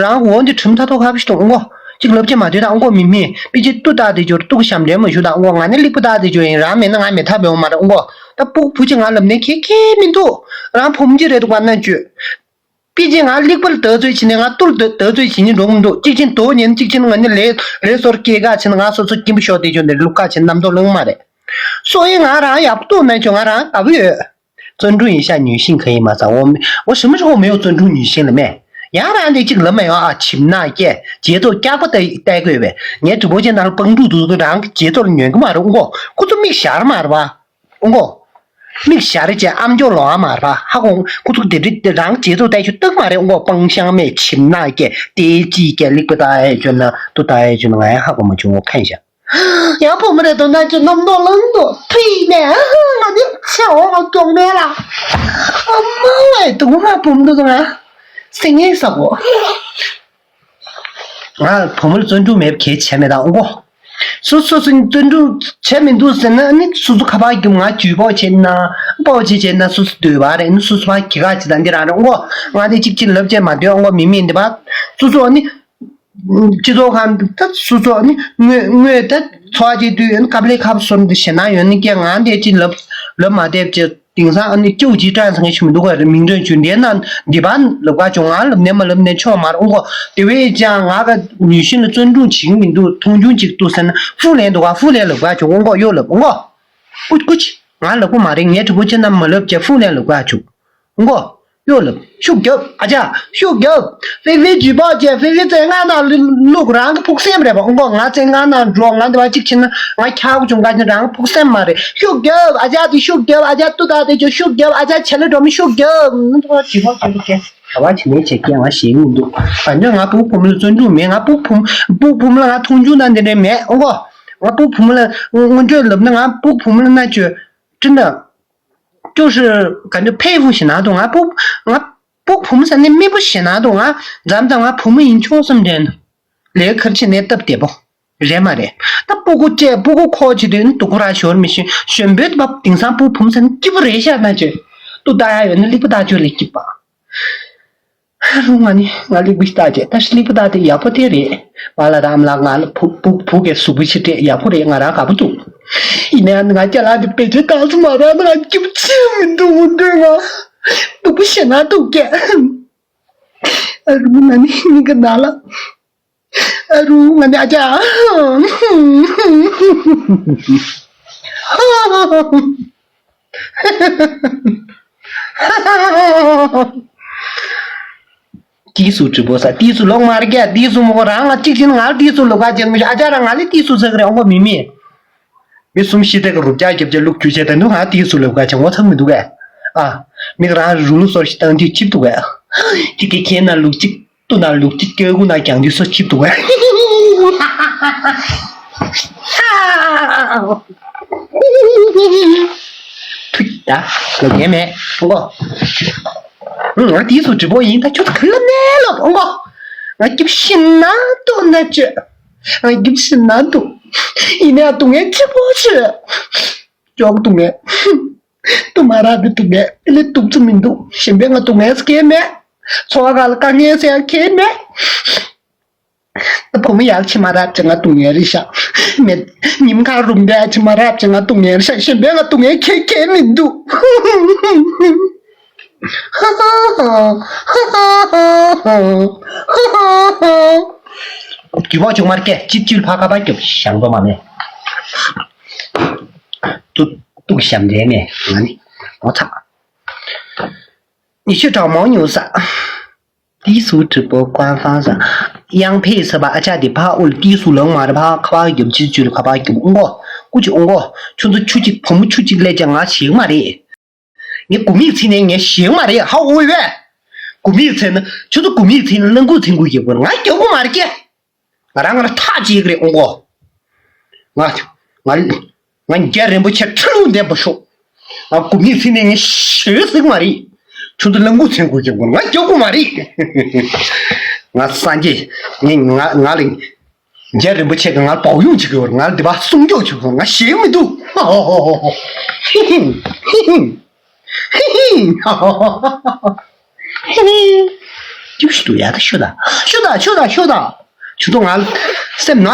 རང་འོ་འདི་ཁྲིམས་ཐ་ཐོ་ཁ་བ་ཞིག་འདུག་ཨོ་མགོ། གཅིག་ལབ་ཀྱི་མ་དུས་དང་ཨོ་མགོ་མི་མི། པི་ཅི་ཏུ་ད་དེ་ཇོ་ར་ཏུ་ཞབས་འདྲེན་མ་ཞུ་དང་ཨོ་མགོ་ང་ནི་ལིག་པུ་ད་དེ་ཇོ་ཡིན། རང་མེད་ན་ང་མེད་ཐབས་ཡོང་མ་རེད་ཨོ་མགོ། ད་སྤུ་གུ་བུ་ཅི་ང་ལབ་ནས་ཁེ་ཁེ་མི་འདུག་རང་བུ་མོ་ཅི་རེད་འདུག་བ་ན་བཅོས། པི་ཅི་ང་ལིག་པར་བདག་འཛོལ་བྱེད་ནས་ང་ཏུར་བདག་འཛོལ་བྱེད་ཉིན་འགྲོ་མི་འདུག་གཅིག་ཅིན་དོ་ཉིན་གཅིག་ཅིན་ང་ནི་ལས་ལས་སོར་སྐྱེལ་ག་ཕྱིན་ང་སོ་སོ་སྐྱིན་པ་ཤོར་དེ་ཇོ་འདི་ལུག་ཁ་ཕྱིན་རྣམ་རྟོག་ལངས་མ་རེད། སོ་ཡིན་ང་རང་ཡག་པོ་འདུག་ན་ཇོ་ང་རང་དགའ་པོ་ཡོད། བརྩོན་འགྲུས་ཡིན་ཤག་ཉུལ་ཤིང་ག་ཡིན་མ་ཚ་འོ་མི་འོ་ཞི་མི་ཞོག་མི་འོ་བརྩོན་འགྲུས་ཉུལ་ཤིང་ལ་མེད། ཡང་རང་དེ་གཅིག་ལབ་མ་ཡོང་ཨ་ཆིབ་ན་སྐྱེ་རྗེས་ཐོག་སྐྱག་པ་ལྟ་ལྟ་དགོས་པས་ངའི་གྲི་བོ་ཅན་ནང་ལ་སྤང་ཕྲུག་དུ་རང་གི་རྗེས་ཐོག་ལ་ཉོན་གི་མ་རེད་ཨོ་མགོ་ཁོ་ཚོ་མིག་ཞར་མ་རེད་པ། ཨོ་མགོ། མིག་ཞར་བྱས་ཨམ་ཅོག་ལོང་ཨ་མ་ར་ཧ་གོ་ཁོ་ཚོ་དེ་འདྲ་རང་རྗེས་ཐོག་ལྟ་ཆུ་སྟག་མ་རེད་ཨོ་མགོ་སྤང་ཤང་མེད་ཆིབ་ན་སྐྱེ་ཏེ་ཅི་སྐྱེ་ལིག་པ་ལྟ་ཡ་ཅོ་ན་ཏུ་ལྟ་ཡ་ཅོ་ན་ང་ཡང་ཧ་གོ་མ་བྱུང་ངོ་ཁན་ཤག་ཡང་བུ་མོ་རེད་དོ་ན་ཅི་རྣམ་རྟོག་ལངས་འདུག་ཕི་ནས་ང་ནི་ཆེ་འོ་ང་སྐྱོང་མེད་ལ། ཨ་མ་ཝེ་དུ་ང་བུ་མོ་འདུག་ང་སེང་ངེ་ས་གོ་ང་བུ་མོ་ལ་བརྩོན་འགྲུས་མེད་པ་གལ་ཆེ་མེད་དང་འོ་མགོ། སོ་སོ་སོ་བརྩོན་འགྲུས་བྱས་མི་འདུག་ཟེར་ན་ནི་སོ་སོ་ཁ་པར་རྒྱུ་ང་ཇུས་པོ་བྱས་ན་པོ་བྱས་བྱས་ན་སོ་སོ་འདོད་པ་རེད་ནི་སོ་སོ་ཕ་གི་ག་ཅི་དང་འདི་རང་རེད་འོ་ང་དེ་གཅིག་གཅིག་ལབ་བྱས་མ་འདོད་འོ་མི་མིན་འདི་པ་སོ་སོ་ནི། སྤྱི་ཚོགས་ཁང་ད་སོ་སོ་ནི་དངོས་དངོས་ད་འཚོ་བ་བྱེད་དུས་ཀབ་ལེ་ཁབ་སོར་འདི་ཞེ་ན་ཡོད་ནི་ཀྱང་ང་འདི་ཅི་ལབ་ལབ་མ་བསྡད་ཅེ་དེང་སང་ཨ་ནི་སྐྱོ་ཅི་ཀྲང་ཚང་ཞིག་མི་འདུག་ག་རེ་མིང་དོན་བཅུ་འདྲེན་ན་འདི་པ་ལབ་ག་བྱུང་ང་ལབ་ནས་མ་ལབ་ནས་ཆོག་མར་ཨོ་མགོ་དེ་བས་ཀྱང་ང་ག་ཉུལ་ཤིང་ལ་བརྩོན་འགྲུས་བྱེད་མི་འདུག་མཐོང་ཆུང་ཅིག་ཏུ་ཟེར་ན་ཧྥུ་ལན་འདུག་ག་ཧྥུ་ལན་ལབ་ག་བྱུང་ཨོ་མགོ་གཡོ་ལབ་ཨོ་མགོ་ཀུ་ཀུ་ཅི་ང་ལབ་གོ་མ་རེད་ངས་དྲི་བ་ཅི་ན་མ་ལབ་ཀྱ་ཧྥུ་ལན་ལབ་ག་བྱུང་། མགོ། གཡོ་ལབ། ཤུགས་རྒྱབ། ཨ་ཅག་ཤུགས་རྒྱབ། ཧྥེ་ཧྥེ་ཇུས་པོ་བྱས་ཧྥེ་ཧྥེ་བཙན་ང་ན་ལུག་རང་གི་ཕུགས་སེམས་རེད་པ། མགོ་ང་བཙན་ང་ན་འགྲོ་ང་འདི་བ་གཅིག་ཕྱིན་ན་ང་ཁྱག་བྱུང་ག་ཅིན་རང་ཕུགས་སེམས་མ་རེད། ཤུགས་རྒྱབ། ཨ་ཅག་དེ་ཤུགས་རྒྱབ། ཨ་ཅག་ཏུ་ད་དེ་ཅོ་ཤུགས་རྒྱབ། ཨ་ཅག་བྱེད་ལ་འགྲོ་མི་ཤུགས་རྒྱབ། ནི་འདི་བ་ཇུས་པོ་བྱས་ལ་ཀྱེ་ག་བ་བྱེད་ནས་བྱེད་ཀྱེ་ང་ཞེད་མི་འདུག་ཨ་འདྲ་ང་སྤུ་གུ་བུ་མོ་ལ་བརྩོན་འགྲུས་མེད། ང་སྤུ་གུ་བུ་མོ་སྤུ་གུ་བུ་མོ་ལ་ང་མཐོང་ཆུང་དང་འདི་འདྲ་མེད། མགོ་ང་སྤུ་གུ་བུ་མོ་ལ་སྔོན་འགྲོས་ལབ་ན་ང་སྤུ་གུ་བུ་མོ་ལ་ན་ཅོ་ཀྲིན་ད། 就是感觉佩服ཞེ་ན་དུ་ང་སྤུ་ང་སྤུ་བུ་མོ་ཟེར་ནས་མི་བུ་ཞེ་ན་དུ་ང་འཛམ་དང་ང་བུ་མོ་ཡིན་ཆོག་བསམ་དྲན་ལས་ཁར་ཆེ་ནས་སྟབས་བདེ་པོ་རེད་མ་རེད། ད་སྤུ་གུ་བཅས་སྤུ་གུ་ཁོ་བྱེད་དུས་ནི་སྡུག་གུ་ར་ཞོར་མི་ཤེས་ཞོན་པོའི་དུ་བ་དེང་སང་སྤུ་བུ་མོ་ཟེར་ན་སྐྱིད་པོ་རེད་ཤག་ན་ཅེ་ཏུ་ལྟ་ཡ་ཡོད་ན་ལིག་པ་ལྟ་ཆོག་ལས་སྐྱིད་པ། ཧ་རུ་ང་ནི་ང་ལིག་པི་ལྟ་བྱས་ད་ཤི་ལིག་པི་ལྟ་དེ་ཡག་པོ་དེ་རེད། ང་ལ་དང་ལ་ང་ལ་བུ་བུ་བུ་གས་གཟུགས་པོ་ཆེ་སྤྲད་ཡག་པོ་རེད། ང་རང་དགའ་པོ་འདུག་ཡིན་ནའང་ང་ཅ་ལག་དེ་བེད་སྤྱོད་བཏང་སོང་མ་རག་ན་ང་སྐྱིད་པོ་ཆེ་མི་འདུག་འདོད་ང་སྡུག་པོ་ཞེ་ན་འདུག་གས། ཨ་རུ་ང་ནི་ནི་ག་ན་ལ་ཨ་རུ་ང་ནི་ཨ་ཅག་ཏི་སུ་ཀྲི་པོ་ས་ཏི་སུ་ལོག་མ་རྒྱ་ཏི་སུ་མོ་གོ་རང་ང་གཅིག་ཅིན་ང་ཏི་སུ་ལོག་ག་ཅན་མི་ཨ་ཅག་རང་ང་ལི་ཏི་སུ་ཟེར་གི་རེད་ཨོ་མི་མི། མི་གསུམ་ཤི་དེ་གི་རུབ་ཅག་རྒྱབ་ཅག་ལུག་ཁྱུ་བྱས་ད་འདུག་ང་ཏི་སུ་ལོག་ག་ཅན་ངོ་ཚ་མི་འདུག་གས། ཨ། མི་ག་རང་རུ་ལུག་སོར་ཞིག་བཏང་དུས་ཅིབ་འདུག་གས། ཅིག་གི་ཁྱེད་ན་ལུག་ཅིག་ཏུ་ན་ལུག་ཅིག་སྐྱོ་གུ་ན་ཀྱང་དུས་སོ་ཆིབ་འདུག་བས། ཐུག་ད། ལོ་རྒན་མེད་ཨོ་གོ། ང་དུས་སུ་གྲི་པོ་ཡིན། ད་ཁྱོད་ཁ་ལ་མེད་ལོ་ཨོ་གོ། ང་སྐྱིབ་ཤི་ན་འདུག་ན་ཅོ། ང་སྐྱིབ་ཤི་ན་འདུག་ཡིན་ནའི་སྡུག་བསྔལ་ཆེ་པོ་ཆེ། ཅོག་སྡུག་བསྔལ། ཏུ་མ་ར་བི་སྡུག་བསྔལ་ལས་སྡུག་ཚུ་མི་འདུག་གཞན་པའི་ང་སྡུག་བསྔལ་ཟེར་མཁན་མེད། འཚོ་བ་ག་ལ་དཀའ་ངལ་ཟེར་མཁན་མེད། ད་བུ་མོ་ཡག་ཆེ་མ་རབ་ཅེ་ང་སྡུག་བསྔལ་རེད་ཤག་མེད། ཉིན་ཁ་རུམ་བསྡད་ཆེ་མ་རབ་ཅེ་ང་སྡུག་བསྔལ་རེད་ཤག་གཞན་པའི་ང་སྡུག་བསྔལ་ཁྱེད་ཁྱེད་མི་འདུག་ཧ་ཧ་ཧ། རྒྱུ་བ་ཆུང་མར་སྐད་ཅིག་ཅུལ་ཕ་ཁ་པ་རྒྱབ་ཞང་པོ་མ་མེད། ཏུ་ཏུ་ཞམ་འདྲེ་མེད་ང་ནི་ངོ་ཚ། ཉི་ཤུ་གྲངས་མང་ཉུང་ས། དེའི་སུ་གྲི་པོ་ཀོན་ཧྥང་ས། ཡང་ཕེ་ས་པ་ཨ་ཅག་དེ་ཕ་ཨུལ་དེའི་སུ་ལང་མ་རེད་ཕ་ཁ་པ་རྒྱབ་ཅིག་ཅུལ་ཁ་པ་རྒྱབ་ཨུང་གོ། ཀུ་ཅི་ཨུང་གོ། ཁྱོད་ཚོ་ཆུ་གཅིག་བུ་མོ་ཆུ་གཅིག་ལས་ཀྱང་ང་ཞིག་མ་རེད། ངས་དགུ་མིག་ཚིག་ནས་ངས་ཞེད་མ་རེད་ཧ་འོ་ཡོད། དགུ་མིག་ཚིག་ན་ཁྱོད་ཚོ་དགུ་མིག་ཚིག་ན་གླང་གུ་ཚིག་གུ་ཡོད་པ་ང་རྒྱག་གི་མ་རེད་ཀྱེ། ང་རང་ང་རང་ཐག་བཅད་ཀྱི་རེད་ཨོ་གོ། ང་ང་ང་རྒྱ་རིན་པོ་ཆེ་ཁྲི་ལུང་ལྡན་པ་ཤོག་ང་དགུ་མིག་ཚིག་ནས་ངས་ཞེད་ཟིག་མ་རེད། ཁྱོད་ཚོ་གླང་གུ་ཚིག་གུ་ཡོད་པ་ང་རྒྱག་གི་མ་རེད། ང་སངས་རྒྱས་ངས་ང་ང་ལ། རྒྱ་རིན་པོ་ཆེ་གིས་ང་ལ་བག་ཡོང་བྱེད་ཀྱི་ཡོད་རེད། ང་ལ་འདི་པར་སྲུང་སྐྱོབ་བྱེད་དགོས། ང་ཞེད་མི་འདུག་ཧི་ཧི་ཧི་ཧི། ཧི་ཧི་ཧི་ཧི། སྐྱིད་པོ་ཞིག་འདུག་ཡ་ད་ཤོད་ད། ཤོད་ད་ཤོད་ད་ཤོད་ད། ཁྱོད་ཚོ་ང་ལ་སེམས་ན་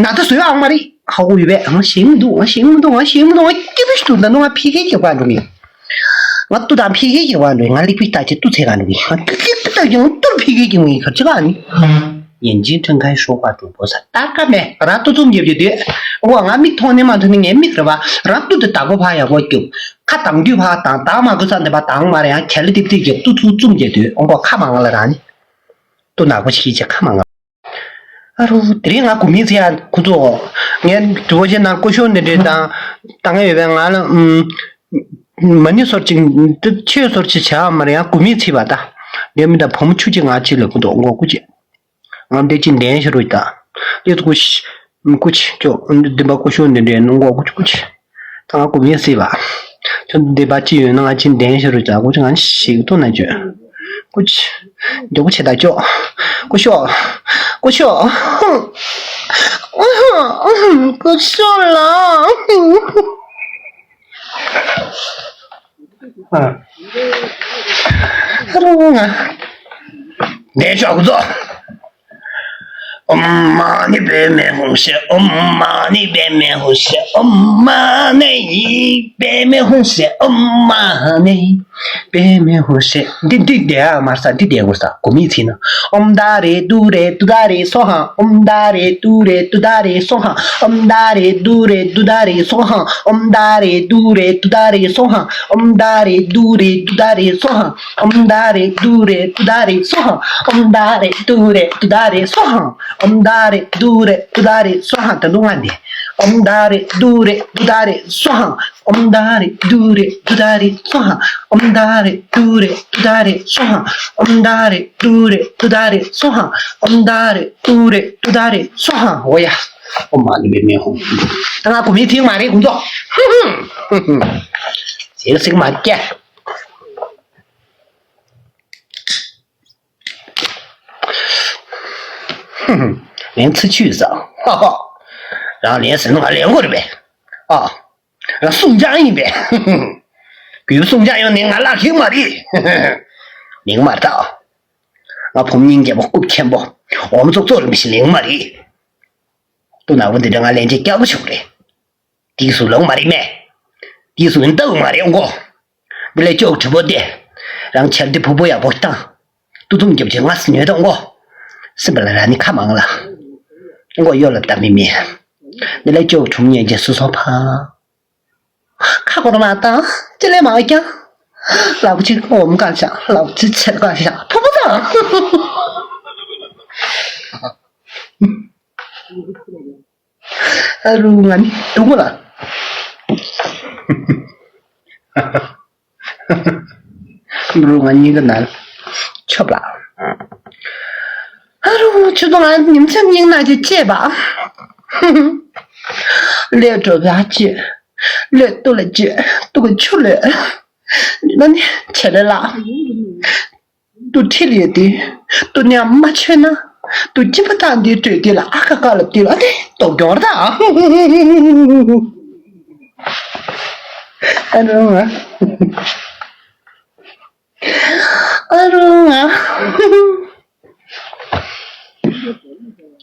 ན་ད་བཟོས་ཨང་མ་རེད། ཧ་གོ་ཡོད་པས། ང་ཞེད་མི་འདུག་ང་ཞེད་མི་འདུག་ང་ཞེད་མི་འདུག་ང་སྐྱིད་པོ་ཞིག་འདུག་ད་ནི་ང་ཕ་གིར་སྐྱེ་བ་འགྲོ་གི་ང་ཏུ་དང་ཕ་གིར་སྐྱེ་བ་འགྲོ་གི་ང་ལིག་པི་ལྟ་ཅི་ཏུ་ཚེ་ག་འགྲོ་གི་ང་ཏུ་ལིག་པི་ལྟ་ཅི་ང་ཏུར་ཕ་གིར་སྐྱེ་བ་འགྲོ་གི་ཁ་ཅི་ག་ནི། 眼睛睁开，说话主播 ས་ཏག་ཀ་མེད་ར་ཏུ་ཙུམ་རྒྱབ་རྒྱུ་དུས། ཨོ་ང་མིག་མཐོང་ནས་མ་མཐོང་ནས་ངའི་མིག་རེད་བ་ར་ཏུ་དུ་དག་པོ་ཕ་ཡག་པོ་རྒྱུག་ཁ་དང་རྒྱུ་ཕ་དང་དང་མ་གུ་ས་འདི་པ་དང་མ་རེད་ཡང་གལ་ཏིབ་ཏིབ་ཀྱི་ཏུ་ཚུ་ཙུམ་རྒྱབ་དུས་ཨོ་ཁ་མ་ང་ལ་ར་ནི། ཏུ་ནག་པོ་ཞིག་ཅེ་ཁ་མ་ང་། ཨ་རུ་དེ་རིང་ང་གུ་མིག་ཚེ་ཡ་ཁུ་ཚོ། ངས་དུ་བོ་ཅེ་ནང་ཀོ་ཤོ་འདི་འདྲའི་དང་། ཏང་ཡོད་པའི་ང་ལ་ཨུམ། མ་ནི་སོར་ཅིག་ཆོས་སོར་ཅིག་བྱ་བ་མ་རེད་ཡང་གུ་མིག་ཚེ་བ་ད། ངས་མི་ད་བུ་མོ་ཆུ་ཅིག་ང་ཅིག་ལ་ཁུ་ཚོ་ངོ་ཀུ་ཅེ། ང་འདི་ཅི་འདན་ཤ་རུ་ད། ལི་ཐུ་ཀུ་ཤི། ཀུ་ཆི་ཅོ། འདི་པ་ཀུ་ཤུ་འདི་འདྲའི་ནུ་མགོ་ཀུ་ཆི་ཀུ་ཆི། ད་ང་ཀུ་མི་སི་བ། ཁྱོད་འདི་པ་ཅི་ཡོད་ན་ང་ཅི་འདན་ཤ་རུ་ད་ཀུ་ཆི་ང་ཤིག་ཏུ་ན་ཅོ། ཀུ་ཆི། ཇོ་ཀུ་ཆི་ད་ཅོ། ཀུ་ཤོ། ཀུ་ཤོ། ཀུ་ཤོ་ལ། ཨ་རོ་ང་། འདས་ཤོག་གུ་ཚོ། ཨོཾ་མ་ཎི་པདྨེ་ཧཱུྃ་ཤ། ཨོཾ་མ་ཎི་པདྨེ་ཧཱུྃ་ཤ། ཨོཾ་མ་ཎི་པདྨེ་ཧཱུྃ་ཤ། ཨོཾ་མ་ཎི་པདྨེ་ཧཱུྃ་ཤ། འདི་འདི་འདི་ཨ་མར་ས་འདི་འདི་གུར་ས་གོ་མི་ཚིག་ན། ཨོཾ་ཏཱ་རེ་ཏུ་རེ་ཏུ་ཏཱ་རེ་སྭཱ་ཧཱ། ཨོཾ་ཏཱ་རེ་ཏུ་རེ་ཏུ་ཏཱ་རེ་སྭཱ་ཧཱ། ཨོཾ་ཏཱ་རེ་ཏུ་རེ་ཏུ་ཏཱ་རེ་སྭཱ་ཧཱ། ཨོཾ་ཏཱ་རེ་ཏུ་རེ་ཏུ་ཏཱ་རེ་སྭཱ་ཧཱ། ཨོཾ་ཏཱ་རེ་ཏུ་རེ་ཏུ་ཏཱ་རེ་སྭཱ་ཧཱ། ཨོཾ་ཏཱ་རེ་ཏུ་རེ་ཏུ་ཏཱ་རེ་སྭཱ་ཧཱ། ཨོཾ་ཏཱ་རེ་ཏུ་རེ་ཏུ་ཏཱ་རེ་སྭཱ་ཧཱ། ཨོཾ་ཏཱ་རེ་ཏུ་རེ་ཏུ་ཏཱ་རེ་སྭཱ་ཧཱ། ད་དུང་ང་འདི། ཨོཾ་ཏཱ་རེ་ཏུ་རེ་ཏུ་ཏཱ་རེ་སྭཱ་ཧཱ། ཨོཾ་ཏཱ་རེ་ཏུ་རེ་ཏུ་ཏཱ་རེ་སྭཱ་ཧཱ། ཨོཾ་ཏཱ་རེ་ཏུ་རེ་ཏུ་ཏཱ་རེ་སྭཱ་ཧཱ། ཨོཾ་ཏཱ་རེ་ཏུ་རེ་ཏུ་ཏཱ་རེ་སྭཱ་ཧཱ། ཨོཾ་ཏཱ་རེ་ཏུ་རེ་ཏུ་ཏཱ་རེ་སྭཱ་ཧཱ། འོ་ཡ། ཨོཾ་མ་ཎི་པདྨེ་ཧཱུྃ། ད་ང་གོ་མི་ཐིག་མ་རེད་ཁོང་ཚོ། ཟེར་ཟིག་མ་སྐྱེ། ལན་ཚིག་ཆུད་ཟ། ཧ་ཧ། རང་ལན་ཟེར་ན་ང་ལན་དགོས་རེད་པས། ཨ། རང་སུང་ཅང་ཡིན་པས། གུས་པ་སུང་ཅང་ཡོང་ནི་ང་ལག་ཤིག་མ་རེད། ལེགས་མ་རེད་ད། ང་བུ་མོ་སྙིང་རྗེ་པོ་རྐུབ་ཆེན་པོ་འོ་མ་ཙོག་ཙོག་རིམ་བཞིན་ལེགས་མ་རེད། སྟོད་ནག་པོ་འདི་འདྲ་ང་ལན་ཅིག་རྒྱག་གི་ཆོག་རེད། དེའི་སུ་ལོང་མ་རེད་མེ། དེའི་སུ་ཡིན་ལྟ་བུ་མ་རེད་ཨོ་གོ། འདི་ལས་ཅོག་གྲི་པོ་དེ། རང་ཆར་འདི་ཕུ་པོ་ཡག་པོ་བཏང་། ཏུ་ཐུང་རྒྱབ་ཅིག་ང་སི་ཉོས་དང་གོ། སིམ་པ་ལ་ར་ནི་ཁ་མང་ལ། གོ་གཡོ་ལ་ལྟ་མི་མི། འདི་ལས་ཅོག་གྲུམ་ཉེ་རྗེས་སུ་སོང་ཕ། ཁ་སྐོར་མ་བཏང་ཅི་ལས་མ་ཀྱང་། ལག་གཅིག་འོམ་གང་བཞག་ལག་གཅིག་ཚེར་གང་བཞག་ཐོབ་པ་དང་། ཨ་རུ་ང་ནི་དུང་ལ། རུ་ང་གཉིས་ཀ་ནང་ཆོབ་ལ། ཨ་རོ་ཁྱོད་ཚོ་ང་ཉིན་མཚན་སྙིང་ན་ཅིག་བཅད་པ། ལས་འགྲོ་བ་བཅད། ལས་སྟོད་ལ་བཅད། སྟོད་ཀྱི་ཆུ་ལས། ན་ནི་བྱེད་ལས་ལ། ཏུ་ཁྲིད་ལས་དེ། ཏུ་ཉམས་མ་ཆོད་ན། ཏུ་སྐྱིད་པ་དང་འདི་བྲོས་དེ་ལ་ཨ་ཁ་ཁ་ལ་དེ་ལ་དེ་ཏོག་གྱོར་ད། ཨ་རོ་ང་། ཨ་རོ་ང་།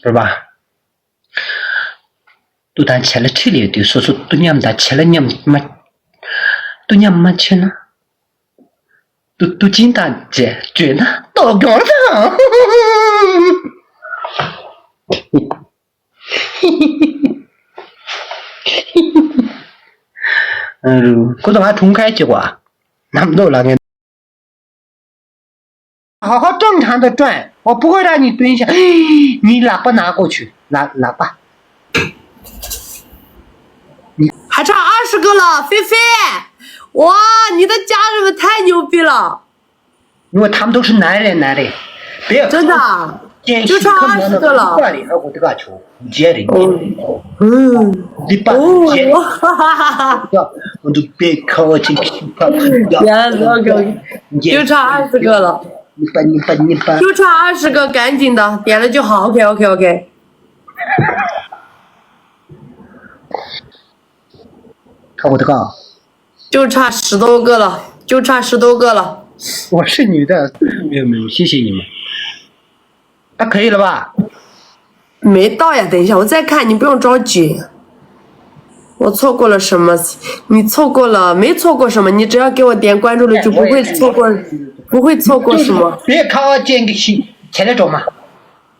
རེད་པ། ཏུ་དང་བྱེད་ལ་ཁྲིད་ལས་དུས་སོ་སོ་ཏུ་མཉམ་དང་བྱེད་ལ་མཉམ་མ། ཏུ་མཉམ་མ་ཆོད་ན། ཏུ་ཏུ་ཅིན་དང་བྱེད་བཅོས་ན་ཏོག་གྱོར་དང་། ཨ་རུ། ཁོ་ཚོ་ང་དྲུང་ཁ་ཅིག་བ། ནམ་མདོ་ལ་ངན། 好好正常的转，我不会让你蹲下。你喇叭拿过去，喇喇叭。还差二十个了，菲菲，哇，你的家人们太牛逼了。因为他们都是男人，男人，别真的啊，坚持就差二十个了。 རེད། ཨ་ཁུ་དེ་ག་ཆོ་རྗེ་རེད། 哦，嗯， འདི་པ་རྗེ། 哦， ཡ་འདི་པའི་ཁ་བ་ཅིག་ཁྱི་ཕ་ཁུ་ཡ། 呀，OK，OK， རྗེ། 就差二十个了。 གཉིས་པ། གཉིས་པ། གཉིས་པ། 就差二十个，赶紧的，点了就好。OK，OK，OK。 ཁ་བ་དེ་ག就差十多个了，就差十多个了。 我是女的，没有没有，谢谢你们。他可以了吧？ 没到呀，等一下，我再看，你不用着急。我错过了什么？你错过了，没错过什么，你只要给我点关注了，就不会错过，不会错过什么。别看我见个起，起来走嘛。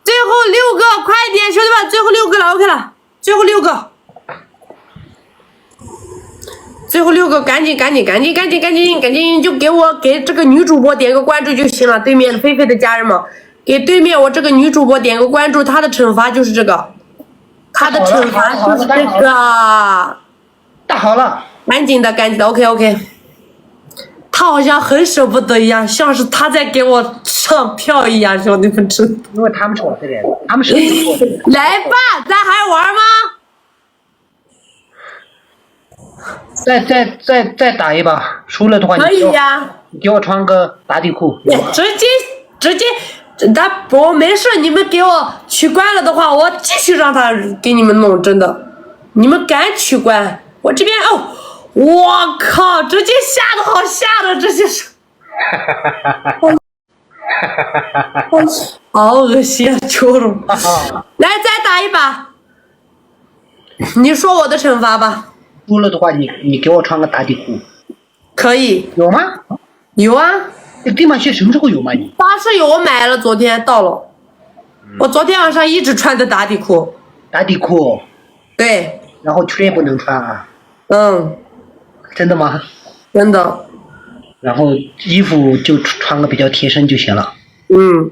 最后六个，快点，兄弟们，最后六个了，OK了，最后六个。 最后六个，赶紧，赶紧，赶紧，赶紧，赶紧，赶紧，就给我，给这个女主播点个关注就行了。对面菲菲的家人们，给对面我这个女主播点个关注，她的惩罚就是这个，她的惩罚就是这个。 大好了。 赶紧的，赶紧的，OK，OK。 他好像很舍不得一样，像是他在给我上票一样，兄弟们，真的。 因为他们是我的人，他们是我的人。 来吧，咱还玩吗？ 再再再再打一把，输了的话你给我，可以呀。 你给我穿个打底裤。 直接直接，他不，没事，你们给我取关了的话，我继续让他给你们弄，真的。你们敢取关？我这边，哦，我靠，直接吓得好吓的，这些是。 好恶心啊，求了。 来，再打一把。 你说我的惩罚吧。 输了的话，你你给我穿个打底裤。 可以。 有吗？ 有啊。 这地方鞋什么时候有吗？你 巴士有，我买了，昨天到了。 我昨天晚上一直穿的打底裤。 打底裤。 对。 然后全部能穿啊？ 嗯。 真的吗？ 真的。 然后衣服就穿个比较贴身就行了。 嗯。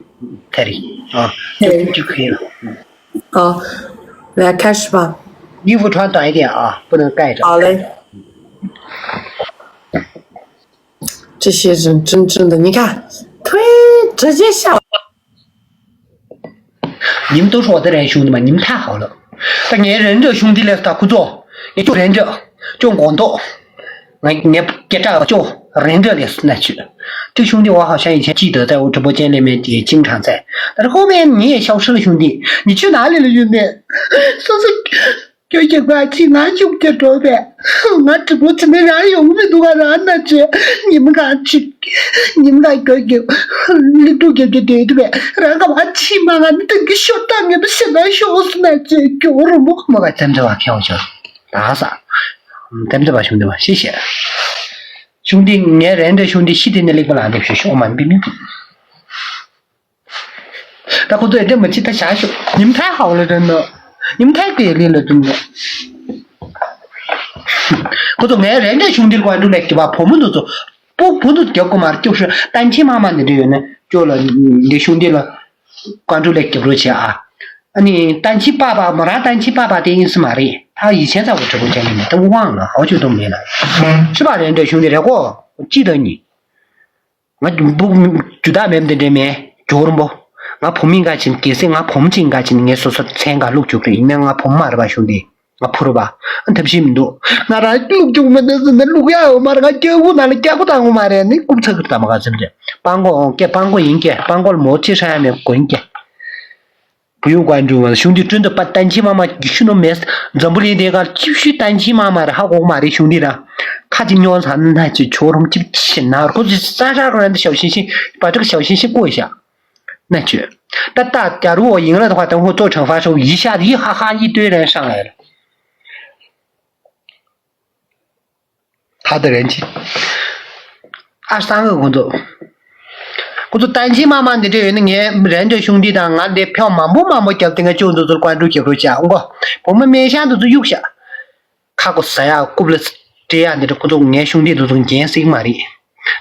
太厉害啊，就就可以了。 嗯。 好，来开始吧。 衣服穿短一点啊，不能盖着。 好嘞。 这些人真正的，你看，呸，直接下。 你们都是我的人，兄弟们，你们太好了。但你忍者兄弟来打工作，也就忍者，就广东，我也给这个就忍者来那去。这兄弟我好像以前记得在我直播间里面也经常在，但是后面你也消失了，兄弟，你去哪里了，兄弟？ ཁྱོད་ཀྱི་བཀའ་ཁྱི་ང་ཤུགས་ཀྱིས་འགྲོ་བས། ང་གྲི་པོ་ཚི་མི་རང་ཡོང་མི་འདུག་ག་རང་ན་ཆེ། ཉི་མ་གང་ཆི། ཉི་མ་གང་གྱོད་ཀྱི་ལི་ཏུ་གྱོད་ཀྱི་སྡོད་དུ་བས། རང་ག་བ་ཆི་མ་ང་ནི་དེང་གི་ཤོ་ཏང་ངེ་པ་ཤི་ན་ཤོག་སུ་ན་ཆེ་གྱོད་རུ་མོ། མ་ག་ཙམ་ཙེ་བ་ཁྱེའོ་ཆོ། ད་ས། ཙམ་ཙེ་བ་ཤུང་དེ་བ་ཤི་ཤེ། ཤུང་དེ་ངའི་རེ་འདྲ་ཤུང་དེ་ཤི་དེ་ནི་ལེགས་པ་ལ་འདེབས་ཤོ་ཤོག་མ་འབི་མི། 他工作也这么急，他啥时候？你们太好了，真的，你们太给力了，真的。 ཁོ་ཚོ་ངའི་རེ་འདྲ་ཤུང་དེ་ལ་ཀོན་ཀྲུ་ལེགས་ཀྱི་བ་བུ་མོ་འདུག་ཚོ། བུ་བུ་འདུག་རྒྱབ་ཀོ་མར་སྐྱོབ་ཤོག་ཏན་ཆི་མ་མ་འདི་འདྲ་ཡོད་ན་སྐྱོ་ལ་འདི་ཤུང་དེ་ལ་ཀོན་ཀྲུ་ལེགས་རྒྱབ་རོགས་བྱེད་ཨ། ཨ་ནི་ཏན་ཆི་པ་པ་མོ་རང་ཏན་ཆི་པ་པ་དེ་ཡིན་ས་མ་རེད། ད་ཡིད་ཆེན་ཚ་བོ་གྲི་པོ་ཅན་ནི་མེད་ད་དབང་ལ་ཧའོ་ཅོ་དུ་མེད་ལ། ཤི་པ་རེ་འདྲ་ཤུང་དེ་རེ་ཀོ་ཅི་ད་ཉི། ང་འབུ་རྒྱུ་དག་མེད་འདི་འདྲ་མེད། ཇོ་རིན་པོ། ང་བུ་མོ་ཡིན་ག་ཅིན་གལ་སྲིད་ང་བུ་མོ་ཅིག་ཡིན་ག་ཅིན་ངས་སོ་སོ་མཚན་ག་བླུག་བཅུག་རེད། ཡིན་ན་ང་བུ་མོ་མ་རེད་པ། གཞུང་འདི་ང་ཕུ་རུ་པ། ཨ་ཐབས་ཤེས་མི་འདུག་ང་རང་བླུག་བཅུག་མ་ནས་ཟིན་ན་བླུག་ཡ་ཡོད་མ་རེད། ང་སྐྱག་ཁུ་ནང་ལ་སྐྱག་ཁུ་བཏང་གི་མ་རེད། ནི་རྐུབ་ཚ་གི་ད་མ་ག་ཚིམ་རེད། སྤང་གོ་ཨོང་སྐད་སྤང་གོ་ཡིན་སྐད་སྤང་གོ་ལ་མོ་ཅི་ཧྲ་ཡ་མེད་གོ་ཡིན་སྐད། བུ་ཡུང་ཀོན་ཀྲུའུ་མ་གཞུང་འདི་བསྐྲུན་དུ་པ་བསྟན་ཆེན་མ་མ་གི་ཤུ་ནོ་མེད། འཛམ་བུ་གླིང་འདི་གར་ཅིབ་ཤུ་བསྟན་ཆེན་མ་མ་རེད། ཧ་གོ་གི་མ་རེད། གཞུང་འདི་ར་ཁ་ཅིག་སྨྱོན་ཚ་ན་ཅིག་ཆོ་རུམ་ཅིབ་ཆེ་ན་ར་ཁོ་ཚོས་ས་ཧྲ་ར་འདི་ཞའོ་ཤིང་ཤིང་པ་ཏྲིག་ཞའོ་ཤིང་ཤིང་བཀོད་བཞག་ན་ཅོས། ད་ད་假如我赢了的话，等会做惩罚时候，一下子一哈哈一堆人上来了。他的人气。ཨ་སང་གི་ཁོང་ཚོ། ཁོང་ཚོ་བསྟན་ཆེན་མ་མ་འདི་འདྲ་ཡོད་ན་ངས་རན་འདྲ་གཞུང་འདི་དང་ང་འདི་ཕྱོགས་མང་པོ་མང་པོ་རྒྱབ་སྟེ་ངས་ཅུང་ཙུ་ཙུར་ཀོན་ཀྲུ་རྒྱབ་རོགས་བྱ་འོང་གོ། བུ་མོ་སྨན་ཤང་དུ་ཚུར་གཡུག་བྱ། ཁ་ཁོ་ཟ་ཡག་རྐུབ་ལ་སྤྲད་ཡག་འདི་འདྲ་ཁོ་ཚོ་ངའི་གཞུང་འདི་ཚོ་ཚོ་འགན་སྲིང་མ་རེད།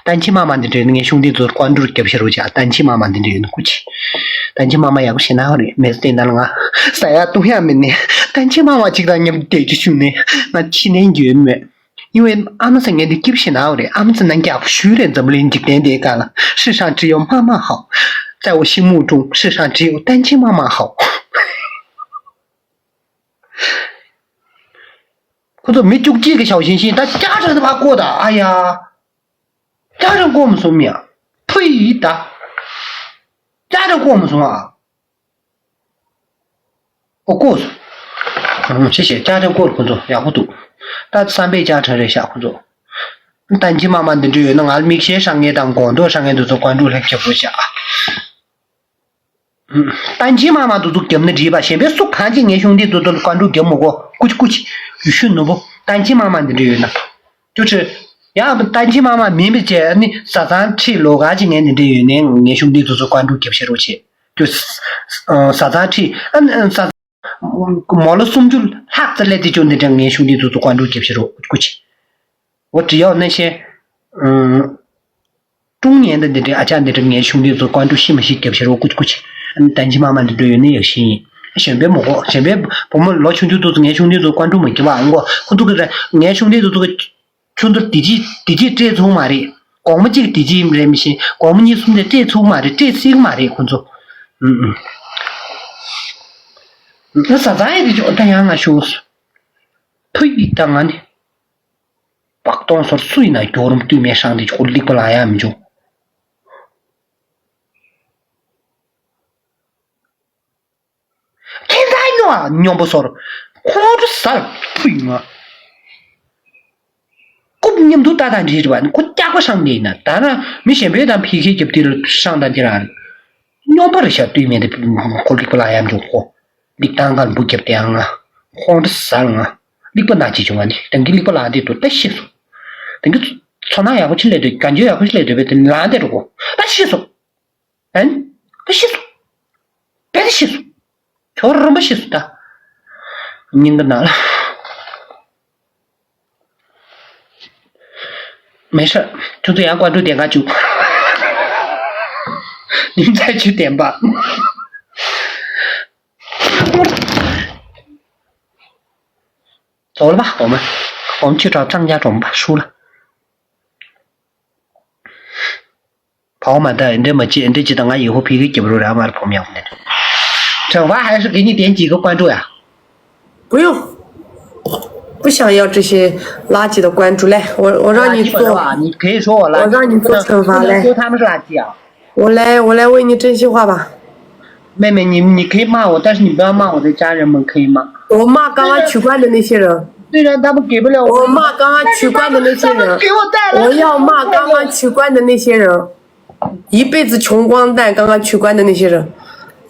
བསྟན་ཆེན་མ་མ་འདི་འདྲ་ཡོད་ན་ངའི་གཞུང་འདི་ཚོ་ཀོན་ཀྲུ་རྒྱབ་ཤ་རོགས་བྱ། བསྟན་ཆེན་མ་མ་འདི་འདྲ་ཡོད་ན་སྐུ་མཁྱེན། བསྟན་ཆེན་མ་མ་ཡག་པོ་ཞེ་ན་ཧོ་རེད། མེད་ཟེར་ན་ལ་ང་ཟ་ཡག་བཏུང་ཡག་མེད་ནས་བསྟན་ཆེན་མ་མ་གཅིག་དང་མཉམ་དུ་བསྡད་རྒྱུ་བྱུང་ནས་ང་ཕྱི་ནས་འགྱོད་མེད།因为阿姆斯ངན་དེ་སྐྱིད་ཤི་ན་འོ་རེད། ཨ་མ་ཙི་ནང་རྒྱག་ཤུལ་རེད། འཛམ་བུ་གླིང་འཇིག་རྟེན་དེའི་སྒང་ལ་世上只有妈妈好。在我心目中，世上只有单亲妈妈好。ཁོ་ཚོ་མི་བཅུ་གཅིག་གི་ཞའོ་ཤིང་ཤིང་ད་ཅག་ཁྲ་ད་ཕ་ཀོ་ད་ཨ་ཡ། ཅག་ཁྲ་ཀོ་མི་སོང་མི་ཡ། ཕུ་ཡི་ད། ཅག་ཁྲ་ཀོ་མི་སོང་ཨ། ཨོ་ཀོ་སོང་། ཆེ་ཞེ་ཅག་ཁྲ་ཀོ་ཁོ་ཚོ་ཡག་པོ་འདུག་ད་བསམ་པའི་ཅག་ཁྲ་རེད་ཤག་ཁོ་ཚོ། བསྟན་ཆེན་མ་མ་འདི་འདྲ་ཡོད་ན་ང་ལ་མིག་ཤེལ་ཧྲ་ངེས་དང་སྒོང་རྡོག་ཧྲ་ངེས་འདི་ཚོ་ཀོན་ཀྲུ་ལྷེབ་ཁྱབ་རོགས་བྱ། བསྟན་ཆེན་མ་མ་འདི་ཚོ་རྒྱབ་ན་འགྲིག་པ་གཞན་པའི་སུ་གང་ཅིག་ངའི་གཞུང་འདི་ཚོ་ཚོ་ཀོན་ཀྲུ་རྒྱབ་མི་དགོས། ཀུ་ཅི་ཀུ་ཅི་ཡུལ་ཤུལ་ནོར་བུ་བསྟན་ཆེན་མ་མ་འདི་འདྲ་ཡོད་ན། ཅོ་ཆི། ཡང་བསྟན་ཆེན་མ་མ་མིན་པའི་ཆེད་ནི་བཟའ་ཚང་ཁྲིད་ལོ་ག་ཅིག་ངས་འདི་འདྲ་ཡོད་ནས་ངའི་གཞུང་འདི་ཚོ་ཚོ་ཀོན་ཀྲུ་རྒྱབ་ཤ་རོགས་བྱེད། ཅོ། བཟའ་ཚང་ཁྲིད་ཨ་ནི་བཟའ། མོ་ལོ་སུམ་ཅུ་ལྷག་ཙམ་སླེབས་ཏེ་ཅོ་འདི་འདྲ་ངའི་གཞུང་འདི་ཚོ་ཚོ་ཀོན་ཀྲུ་རྒྱབ་ཤ་རོགས་ཀུ་ཅི། འོ་བྲིས་ཡོད་ན་ཤེས། ཀྲུང་ཉན་དང་འདི་འདྲའི་ཨ་ཅག་འདི་འདྲ་ངའི་གཞུང་འདི་ཚོ་ཀོན་ཀྲུ་ཤི་མ་ཤི་རྒྱབ་ཤ་རོགས་ཀུ་ཅི་ཀུ་ཅི། ཨ་ནི་བསྟན་ཆེན་མ་མ་འདི་འདྲ་ཡོད་ནི་ཡག་ཤི་ཡིན། གཞན་པའི་མོ་གོ་གཞན་པའི་བུ་མོ་ལོ་ཆུང་ཆུང་དེ་ཚོ་ངའི་གཞུང་འདི་ཚོ་ཀོན་ཀྲུ་མ་རྒྱབ་པ་འོང་གོ། ཁོ་ཚོ་གི་རེད། ངའི་གཞུང་འདི་ཚོ་ཚོ་གི་ཆུང་དུ་དེ་ཅི་དེ་ཅི་སྤྲད་ཚུགས་མ་རེད། དགོང་མོ་གཅིག་དེ་ཅི་རེད་མི་ཤེས། དགོང་མོ་གཉིས་གསུམ་དེ་སྤྲད་ཚུགས་མ་རེད། སྤྲད་སྲིད་མ་རེད་ཁོ་ཚོ། ཨུ་ཨུ། ང་བཟའ་ཚང་ཡི་དེ་ཅོ་ད་ཡང་ང་ཤོག་ཕུ་ཡི་ད་ང་ནི། བག་སྟོང་སོར་སུ་ཡིན་ན་རྒྱོག་རུམ་སྟུད་སྨད་ཧྲང་དེ་ཁོ་ལིག་པ་ལ་ཡ་མི་འཇུག་ཁྱེད་ཚ་ཉོ་ཨ་སྙོམས་པོ་སོར། ཁོང་ཁྲོ་ཟ་ཕུ་ཡིན་ང་། རྐུབ་མཉམ་དུ་ལྟ་དང་འདྲིས་རེད་བ། ཁོ་སྐྱག་པ་ཧྲང་དེ་ཡིན་ན་ད་ན་མི་གཞན་པའི་དང་ཕི་ཁེ་རྒྱབ་དེ་ལ་ཧྲང་དང་དེ་རང་རེད། སྙོམས་པོ་རེད་ཤག་སྟུད་སྨད་དེ་ཁོ་ལིག་པ་ལ་ཡ་མི་འཇུག་ཁོ། ལིག་ཏང་ག་ལ་འབུ་རྒྱབ་དེ་ཡང་ང་། ཁོང་ཁྲོ་ཟ་ལ་ང་། ལིག་པ་ན་ཅི་བྱུང་བ་ནི་དེང་གི་ལིག་པ་ལ་དེ་དུ་ལྟ་ཤེས་སོ། དེང་གི་ཚོ་ནང་ཡག་པོ་ཅི་ལས་དོད་གན་ཇོ་ཡག་པོ་ཅི་ལས་དོད་པའི་དེ་ལ་དེ་རུ་གོ་ལྟ་ཤེས་སོ། ཨན། ལྟ་ཤེས་སོ། བེ་ལྟ་ཤེས་སོ། ཁྱོད་རོམ་པ་ཤེས་སོ་ད། སྙིང་གི་ནང་ལ། མེ་ཤ། ཁྱོད་ཚོ་ཡང་ཀོན་ཀྲུ་དེ་ག་བཅུག་ཉིན་མཚན་ཆུ་ལྡན་པ། ཚོགས་ལ་བ་འོ་མ། འོ་མ་ཆུ་གྲགས་གཙང་རྒྱ་གྲོང་པ་ཧྲུ་ལ། ཕའོ་མ་ད་འདྲེ་མ་ཅི་འདྲེ་ཅི་དང་ང་ཡི་ཧོ་ཕི་གི་སྐྱབས་རུ་ར་མར་ཕོམ་ཡག་ནས། 这玩意还是给你点几个关注呀。不用，不想要这些垃圾的关注。来，我我让你做，垃圾不是吧？你可以说我垃圾，我让你做惩罚来。不能说他们是垃圾啊。我来，我来为你真心话吧。妹妹，你你可以骂我，但是你不要骂我的家人们，可以吗？我骂刚刚取关的那些人。虽然他们给不了我，我骂刚刚取关的那些人。但是他们给我带来，我要骂刚刚取关的那些人。 一辈子穷光蛋，刚刚取关的那些人。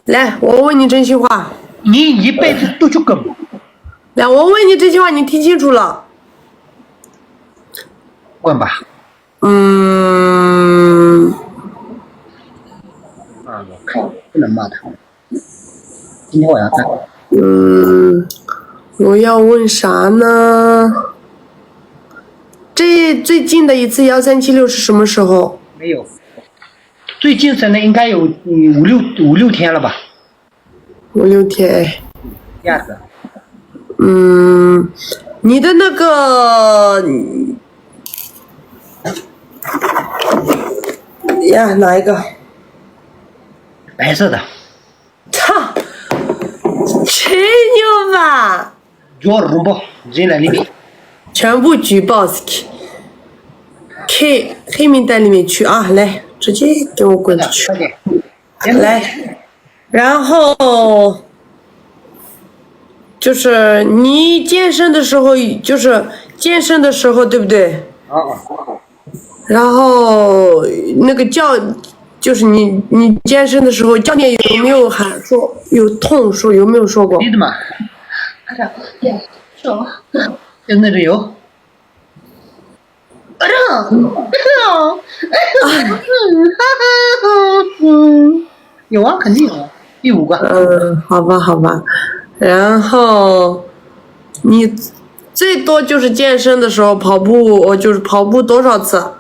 来，我问你真心话。你一辈子都去滚。来，我问你真心话，你听清楚了。问吧。嗯。啊，我靠，不能骂他。 今天我要干。嗯，我要问啥呢？这最近的一次幺三七六是什么时候？没有，最近真的应该有嗯五六五六天了吧？五六天哎。第二个。嗯，你的那个呀，哪一个？白色的。操！吹牛吧！ སྦྱོར་རིང་པོ་འཛིན་ལ་ལི་མི། 全部举报 ཟིག黑黑名单里面去啊！来，直接给我滚出去！来，然后就是你健身的时候，就是健身的时候，对不对？啊啊！ 然后那个叫，就是你你健身的时候，教练有没有喊说有痛说有没有说过？你怎么？真的是有。有啊，肯定有啊，第五个。嗯，好吧，好吧。然后你最多就是健身的时候跑步，我就是跑步多少次？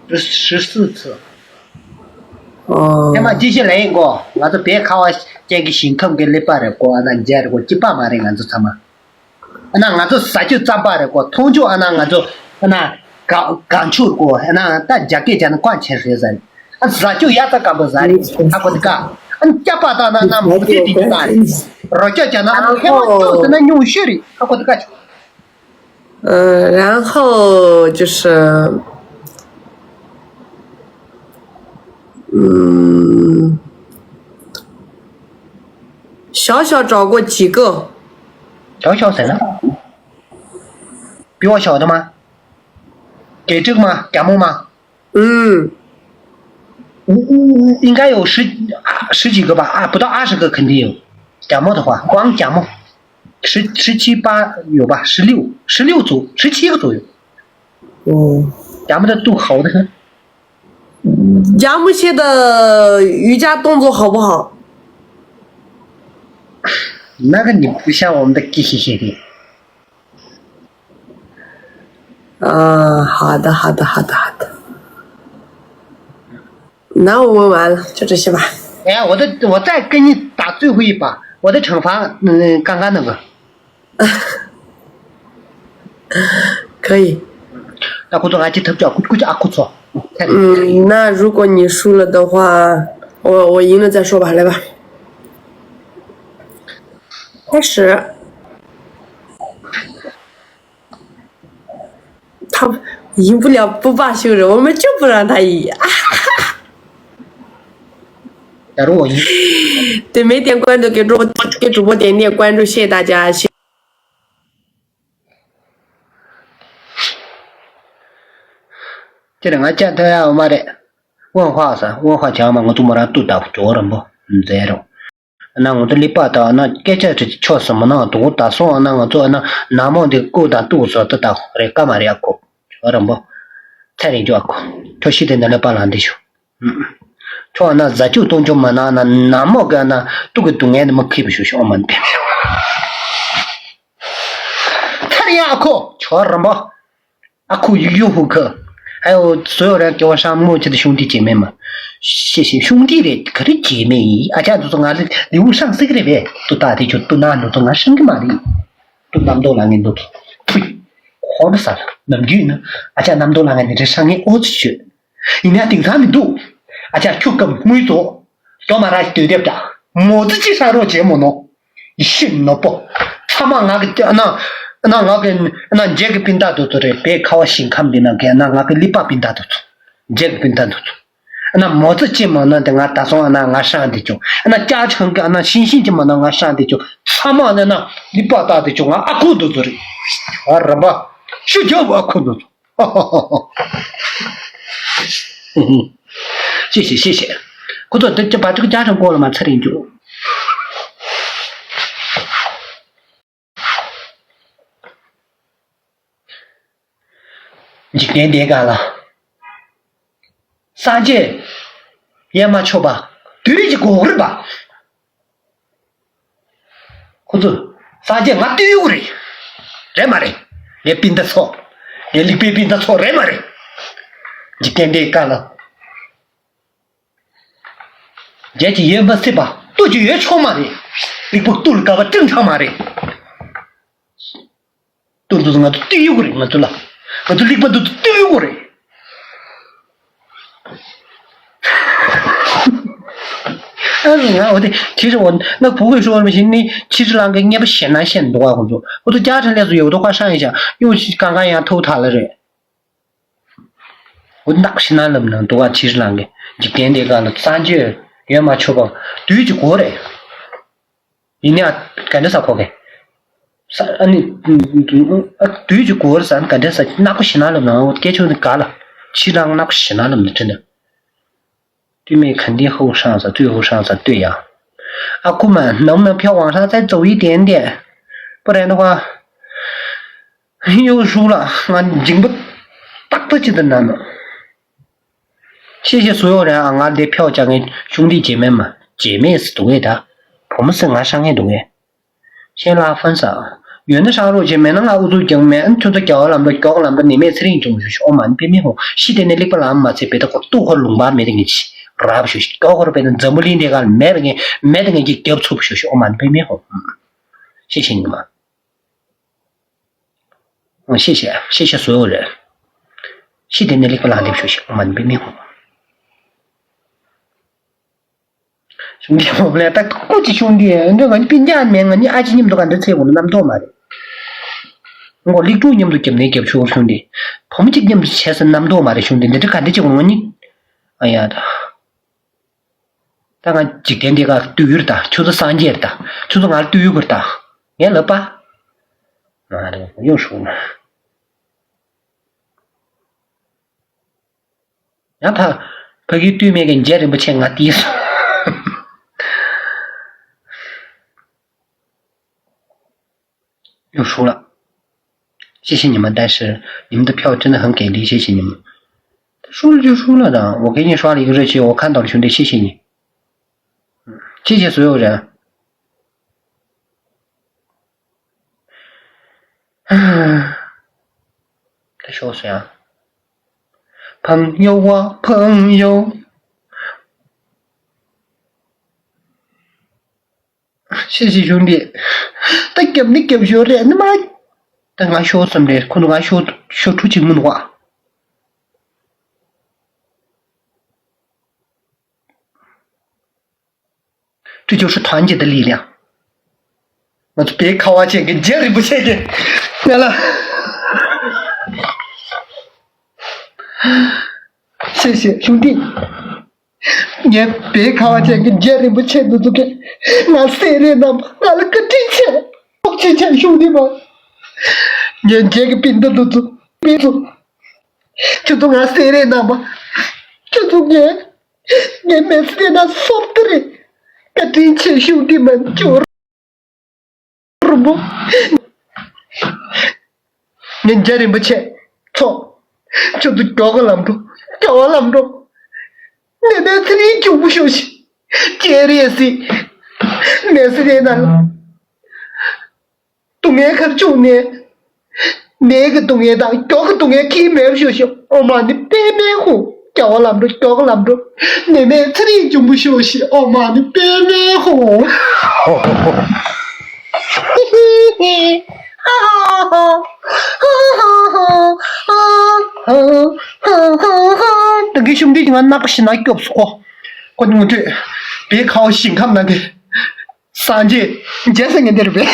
十十四次。哦。 ཨེ་མ་ཅི་ཞིག་ལ་ཡིན་གོ། ང་ཚོ་བོད་ཁ་བ་ཅན་གྱི་ཞིང་ཁམས་ཀྱི་ཀླད་པ་རེད་གོ། ཨ་ན་མཇལ་རེད་གོ། སྐྱིད་པ་མ་རེད་ང་ཚོ་ཚང་མ། ཨ་ན་ང་ཚོ་ཟ་རྒྱུ་རྩམ་པ་རེད་གོ། འཐུང་ཆུ་ཨ་ན་ང་ཚོ་ཨ་ན་ག་གང་ཆུ་རེད་གོ། ཨ་ན་ད་རྒྱ་སྐད་བྱས་ན་ཀོང་ཆེན་རེད་ཟ་རེད། ཨ་ཟ་རྒྱུ་ཡ་ད་སྐམ་པོ་ཟ་རེད། ཨ་ཁོ་དི་ཀ་ཨ་ན་སྐྱ་པ་ད་ན་ན་མུ་ཏི་དི་ཀ་རེད། རོ་སྐྱ་བྱས་ན་ཨ་ན་ཧེ་བ་ཅོ་ཟེར་ན་ཉུང་ཤོས་རེད། ཨ་ཁོ་དི་ཀ་ཆུ། 嗯，然后就是，嗯，小小找过几个。小小谁呢？比我小的吗？给这个吗？假冒吗？嗯。我我我应该有十十几个吧？啊，不到二十个肯定有。假冒的话，光假冒。 十十七八有吧，十六十六组，十七个左右。哦，咱们的肚好的很。咱们现在瑜伽动作好不好？那个你不像我们的，嘿嘿嘿嘿。啊，好的，好的，好的，好的。 那我问完了，就这些吧。哎，我的，我再给你打最后一把，我的惩罚，嗯，刚刚那个。可以。那我做俺去投票，估计阿哭错。嗯，那如果你输了的话，我我赢了再说吧，来吧。开始。 他赢不了不罢休的，我们就不让他赢。假如我赢，对，没点关注，给主播给主播点点关注，谢谢大家。谢。 དེ་ལ་ང་ཅག་ཐོན་ཡག་མ་རེད། 问话ཟེར། 问话བྱས་མ་ང་ཚོ་མོ་རང་ལྟོས་དང་ཇོ་བོ་རིན་པོ་མཛད་རོགས། ཨ་ན་ང་ཚོ་ཀླད་པ་དང་ཨ་ན་སྐད་ཆ་དེ་ཕྱོགས་སུ་མ་གནང་དུས་ད་སོང་ཨ་ན་ང་ཚོ་ཨ་ན་ནག་མོ་འདི་བཀོད་དང་གཏུག་བཟོ་ད་ད་རེད་ཀ་མ་རེད་ཨ་ཁོ། ཇོ་བོ་རིན་པོ། ཚེ་རིང་ཇོ་ཨ་ཁོ། ཁྱོད་ཤི་དེ་འདི་ནས་པ་ལང་འདི་ཞུ། ཁྱོད་ཨ་ན་ཟ་ཆུ་བཏུང་ཆུ་མ་གནང་ན་ནག་མོ་གི་ཨ་ན་གཏུག་གི་སྡུག་བསྔལ་ནི་མི་ཁེ་བ་ཞུ་ཞུ་ཨོ་མ་འདི། ཚེ་རིང་ཨ་ཁོ། ཇོ་བོ་རིན་པོ། 阿酷又又胡克，还有所有人给我上木器的兄弟姐妹们，谢谢兄弟的，可是姐妹，啊，这样子说俺的礼物上这个里面，都大的就都那那都俺生个嘛的，都那么多人给都，呸，好不啥了，那么远呢，啊，这那么多人给你这商业我去，人家顶上面都，啊，这就跟没做，要么来对对不对，么子去上肉节目呢？ ཡེ་ཤེས་ནོར་བུ། ཚང་མ་ང་གི་ཨ་ན་ཨ་ན་ང་གི་ཨ་ན་འཇིགས་ཀྱི་སྤུན་ཟླ་དེ་ཚོ་རེད། བོད་ཁ་བ་ཞིང་ཁམས་འདི་ན་གི་ཨ་ན་ང་གི་ཀླད་པ་སྤུན་ཟླ་དེ་ཚོ། འཇིགས་ཀྱི་སྤུན་ཟླ་དེ་ཚོ། ཨ་ན་མོ་ཙི་ཅི་མང་ན་དེ་ང་ད་སོང་ཨ་ན་ང་ཧྲང་དེ་ཅོ། ཨ་ན་ཅ་ཆང་གི་ཨ་ན་ཤིང་ཤིང་ཅི་མང་ན་ང་ཧྲང་དེ་ཅོ། ཚང་མ་ཨ་ན་ཨ་ན་ཀླད་པ་ད་དེ་ཅོ། ང་ཨ་ཁུ་དེ་ཚོ་རེད། ཨ་རམ་པ། ཤུ་རྒྱབ་ཨ་ཁུ་དེ་ཚོ། 谢谢谢谢。ཁོ་ཚོ་དེ་ཅི་བ་ཅིག་ཅ་ཆང་སྐོར་ལ་མ་ཚར་ཡིན་རྒྱུ། འཇིག་རྟེན་འདིའི་སྒང་ལ། སངས་རྒྱས་ཡན་མ་ཆོད་པ་དུས་རིགས་ཀྱི་གོ་རིམ་པ། ཁོ་ཚོ་སངས་རྒྱས་ང་སྟོད་ཡུག་རེད། རེད་མ་རེད། ངའི་སྤུན་ཟླ་ཚོ། ངའི་ལིག་པའི་སྤུན་ཟླ་ཚོ་རེད་མ་རེད། འཇིག་རྟེན་འདིའི་སྐབས་ལ། རྒྱལ་གྱི་ཡོད་མ་སྲིད་པ་སྟོད་ཀྱི་ཡོད་ཆོག་མ་རེད། ལིག་པ་སྟོད་ལ་དགའ་བ་སྤྲིན་ཕྲ་མ་རེད། སྟོད་འདུག་ང་ཚོ་སྟོད་ཡུག་རེད་ང་ཚོ་ལ། ང་ཚོ་ལིག་པ་འདུག་སྟོད་ཡུག་རེད། ཨ་ང་འོ་དེ་ཁྱི་རི་འོ་ན་བུ་གུ་ཤོར་མི་ཤེས་ནི་ཁྱི་རི་ལང་གི་ཉེ་པ་ཞེ་ན་ཤེས་འདུག་ག་ཁོང་ཚོ་འོ་དུ་ཀྱག་ཁྲ་ལས་སུ་ཡོད་དོ་ཀ་ཧྲང་ཡི་ཤ་ཡོ་ཤི་ཀང་ཀང་ཡང་ཐུག་ཐག་ལ་རེད། འོ་ནག་ཤི་ན་ལབ་ན་འདུག་ག་ཁྱི་རི་ལང་གི་འཇིག་རྟེན་འདི་ག་ལ་སངས་རྒྱས་ཡོད་མ་ཆོག་པ་དུས་ཀྱི་གོ་རེད། ཡིན་ནའང་ག་འདྲ་ས་གོ་གི། ས་ཨ་ནི། ཨ་དུས་ཀྱི་གོ་རེད་ས་ནི་ག་འདྲ་ས་ནག་པོ་ཞི་ན་ལབ་ན་འོ་སྐད་ཆོག་ནི་ག་ལ། ཕྱི་ལང་ནག་པོ་ཞི་ན་ལབ་ནི་དྲན་ནི། 对面肯定后上哉，最后上哉，对呀。啊，姑们，能不能票往上再走一点点？不然的话，又输了，俺赢不大的记得难了。谢谢所有人啊，俺的票交给兄弟姐妹们，姐妹是对的，我们是俺上面对。 ཤེས་ལ་ཧྥན་ས། ཡོད་ན་ཧྲང་རོགས་བྱེད་མེད་ན་ང་ཨུ་ཚུགས་ཀྱང་མེད་ཨན་ཁྱོད་ཚོ་རྒྱ་བ་ལམ་འགྲོ་མགྱོགས་ལམ་འགྲོ་ནི་མེད་ཚེ་རིང་བྱུང་ཞུ་ཞུ་ཨོ་མ་ནི་པེ་མེ་ཧོ་ཤི་དེ་ནི་ལེགས་པ་ལམ་མ་ཚེ་བེ་ད་ཁོ་ཏུ་ཁོ་ལུང་པ་མེད་དེ་ངེད་ཅི་རབ་ཞུ་ཞུ་མགྱོགས་ཁོ་ར་པེ་ན་འཛམ་བུ་གླིང་དེ་ག་ལ་མེད་པ་ངེད་མེད་དེ་ངེད་ཀྱི་རྒྱབ་ཚུགས་ཞུ་ཞུ་ཨོ་མ་ནི་པེ་མེ་ཧོ། ཤེས་ཤེས་ཉི་མ། ཨོ་ཤེས་ཤེས་ཤེས་ཤེས་བཟོ་ཡོད་རེད། ཤི་དེ་ནི་ལེགས་པ་ལམ་འདེབས་ཞུ་ཞུ་ཨོ་མ་ནི་པེ་མེ་ཧོ། གཞུང་འབྲེལ་མོ་ལས་ད་ཀོ་ཅི་གཞུང་འདི་འདི་ང་ནི་སྤུན་ཀྱག་མེད། ང་ནི་ཨ་ཅེ་མཉམ་དུ་ག་འདྲ་ཚེ་གོ་ནི་རྣམ་རྟོག་མ་རེད། ངོ་ལིག་ཀྲུག་མཉམ་དུ་རྒྱབ་ནས་རྒྱབ་ཤོར་གཞུང་འདི། བུ་མོ་གཅིག་མཉམ་དུ་བྱས་ས་རྣམ་རྟོག་མ་རེད། གཞུང་འདི་འདི་འདྲ་ག་འདྲ་ཅིག་ངོ་ནི། ཨ་ཡ་ད། ད་ང་འཇིག་རྟེན་འདི་ག་ལྟོས་ཡུལ་ད་ཁྱོད་ཚོ་སངས་རྒྱས་ད་ཁྱོད་ཚོ་ང་ལ་ལྟོས་ཡུལ་གུར་ད། ངས་ལབ་པ། ང་རེ་ཡོང་ཤོག་ན། ཡང་ཕ། ཕ་གི་སྟོད་སྨད་ཀྱི་རྗེ་རིན་པོ་ཆེ་ང་དེས། 又输了。谢谢你们，但是你们的票真的很给力，谢谢你们。输了就输了的，我给你刷了一个热气，我看到了，兄弟，谢谢你。嗯，谢谢所有人。 他说谁啊？朋友啊，朋友。谢谢兄弟。ད་རྒྱབ་ནི་རྒྱབ་ཤོར་རེད་ནི་མ། ད་ང་ཤོར་བསམ་རེད། ཁོ་ཚོ་ང་ཤོར་ཤོར་ཐུག་ཅིག་མིན་བ། 这就是团结的力量。 ང་ཚོ་བོད་ཁ་བ་ཅན་གྱི་རྗེ་རིན་པོ་ཆེ་གི་ང་ལ། ཤེས་ཤེས་གཞུང་འདི། ངས་བོད་ཁ་བ་ཅན་གྱི་རྗེ་རིན་པོ་ཆེ་འདི་ཚོ་གི་ང་སེ་རེ་ནམ་ང་ལ་བཀའ་དྲིན་ཆེ། ཐུགས་རྗེ་ཆེ་གཞུང་འདི་མ། ངས་རྗེ་གི་སྤུན་ཟླ་འདི་ཚོ་མི་ཚོ། ཁྱོད་ཚོ་ང་སེ་རེ་ནམ་ཁྱོད་ཚོ་ངས། ངའི་མི་ཚེ་ན་སོབ་ཏུ་རེད། བཀའ་དྲིན་ཆེ་ཞུ་འདི་མ་འབྱོར་རུ་མོ། ངའི་རྗེ་རིན་པོ་ཆེ་ཚོ། ཁྱོད་ཚོ་མགྱོགས་ག་ལམ་འགྲོ། རྒྱ་བ་ལམ་འགྲོ། ངའི་མི་ཚེ་རིང་འབྱུང་པོ་ཤོག་ཤིག་ཅེ་རེ་སི། མི་ཚེ་ན། སྡུག་བསྔལ་ཁར་བཅུག་ནས། ནད་ཀྱི་སྡུག་བསྔལ་དང་མགྱོགས་ཀྱི་སྡུག་བསྔལ་ཁྱིམ་མེར་ཤོག་ཤིག་ཨོ་མ་ནི་པད་མའི་ཧུ། རྒྱ་བ་ལམ་འགྲོ་མགྱོགས་ཀྱི་ལམ་འགྲོ། ནད་མེད་ཚེ་རིང་འབྱུང་པོ་ཤོག་ཤིག་ཨོ་མ་ནི་པད་མའི་ཧུ། ད་གི་ཤུམ་དུས་ང་ནག་ཞི་ན་སྐྱོབ་སོ། ཁོ་ནུ་ཐོས་པའི་ཁའོ་ཞིང་ཁམས་ན་དེ། སངས་རྒྱས་རྗེས་སུ་ཉན་དེ་རུ་བས།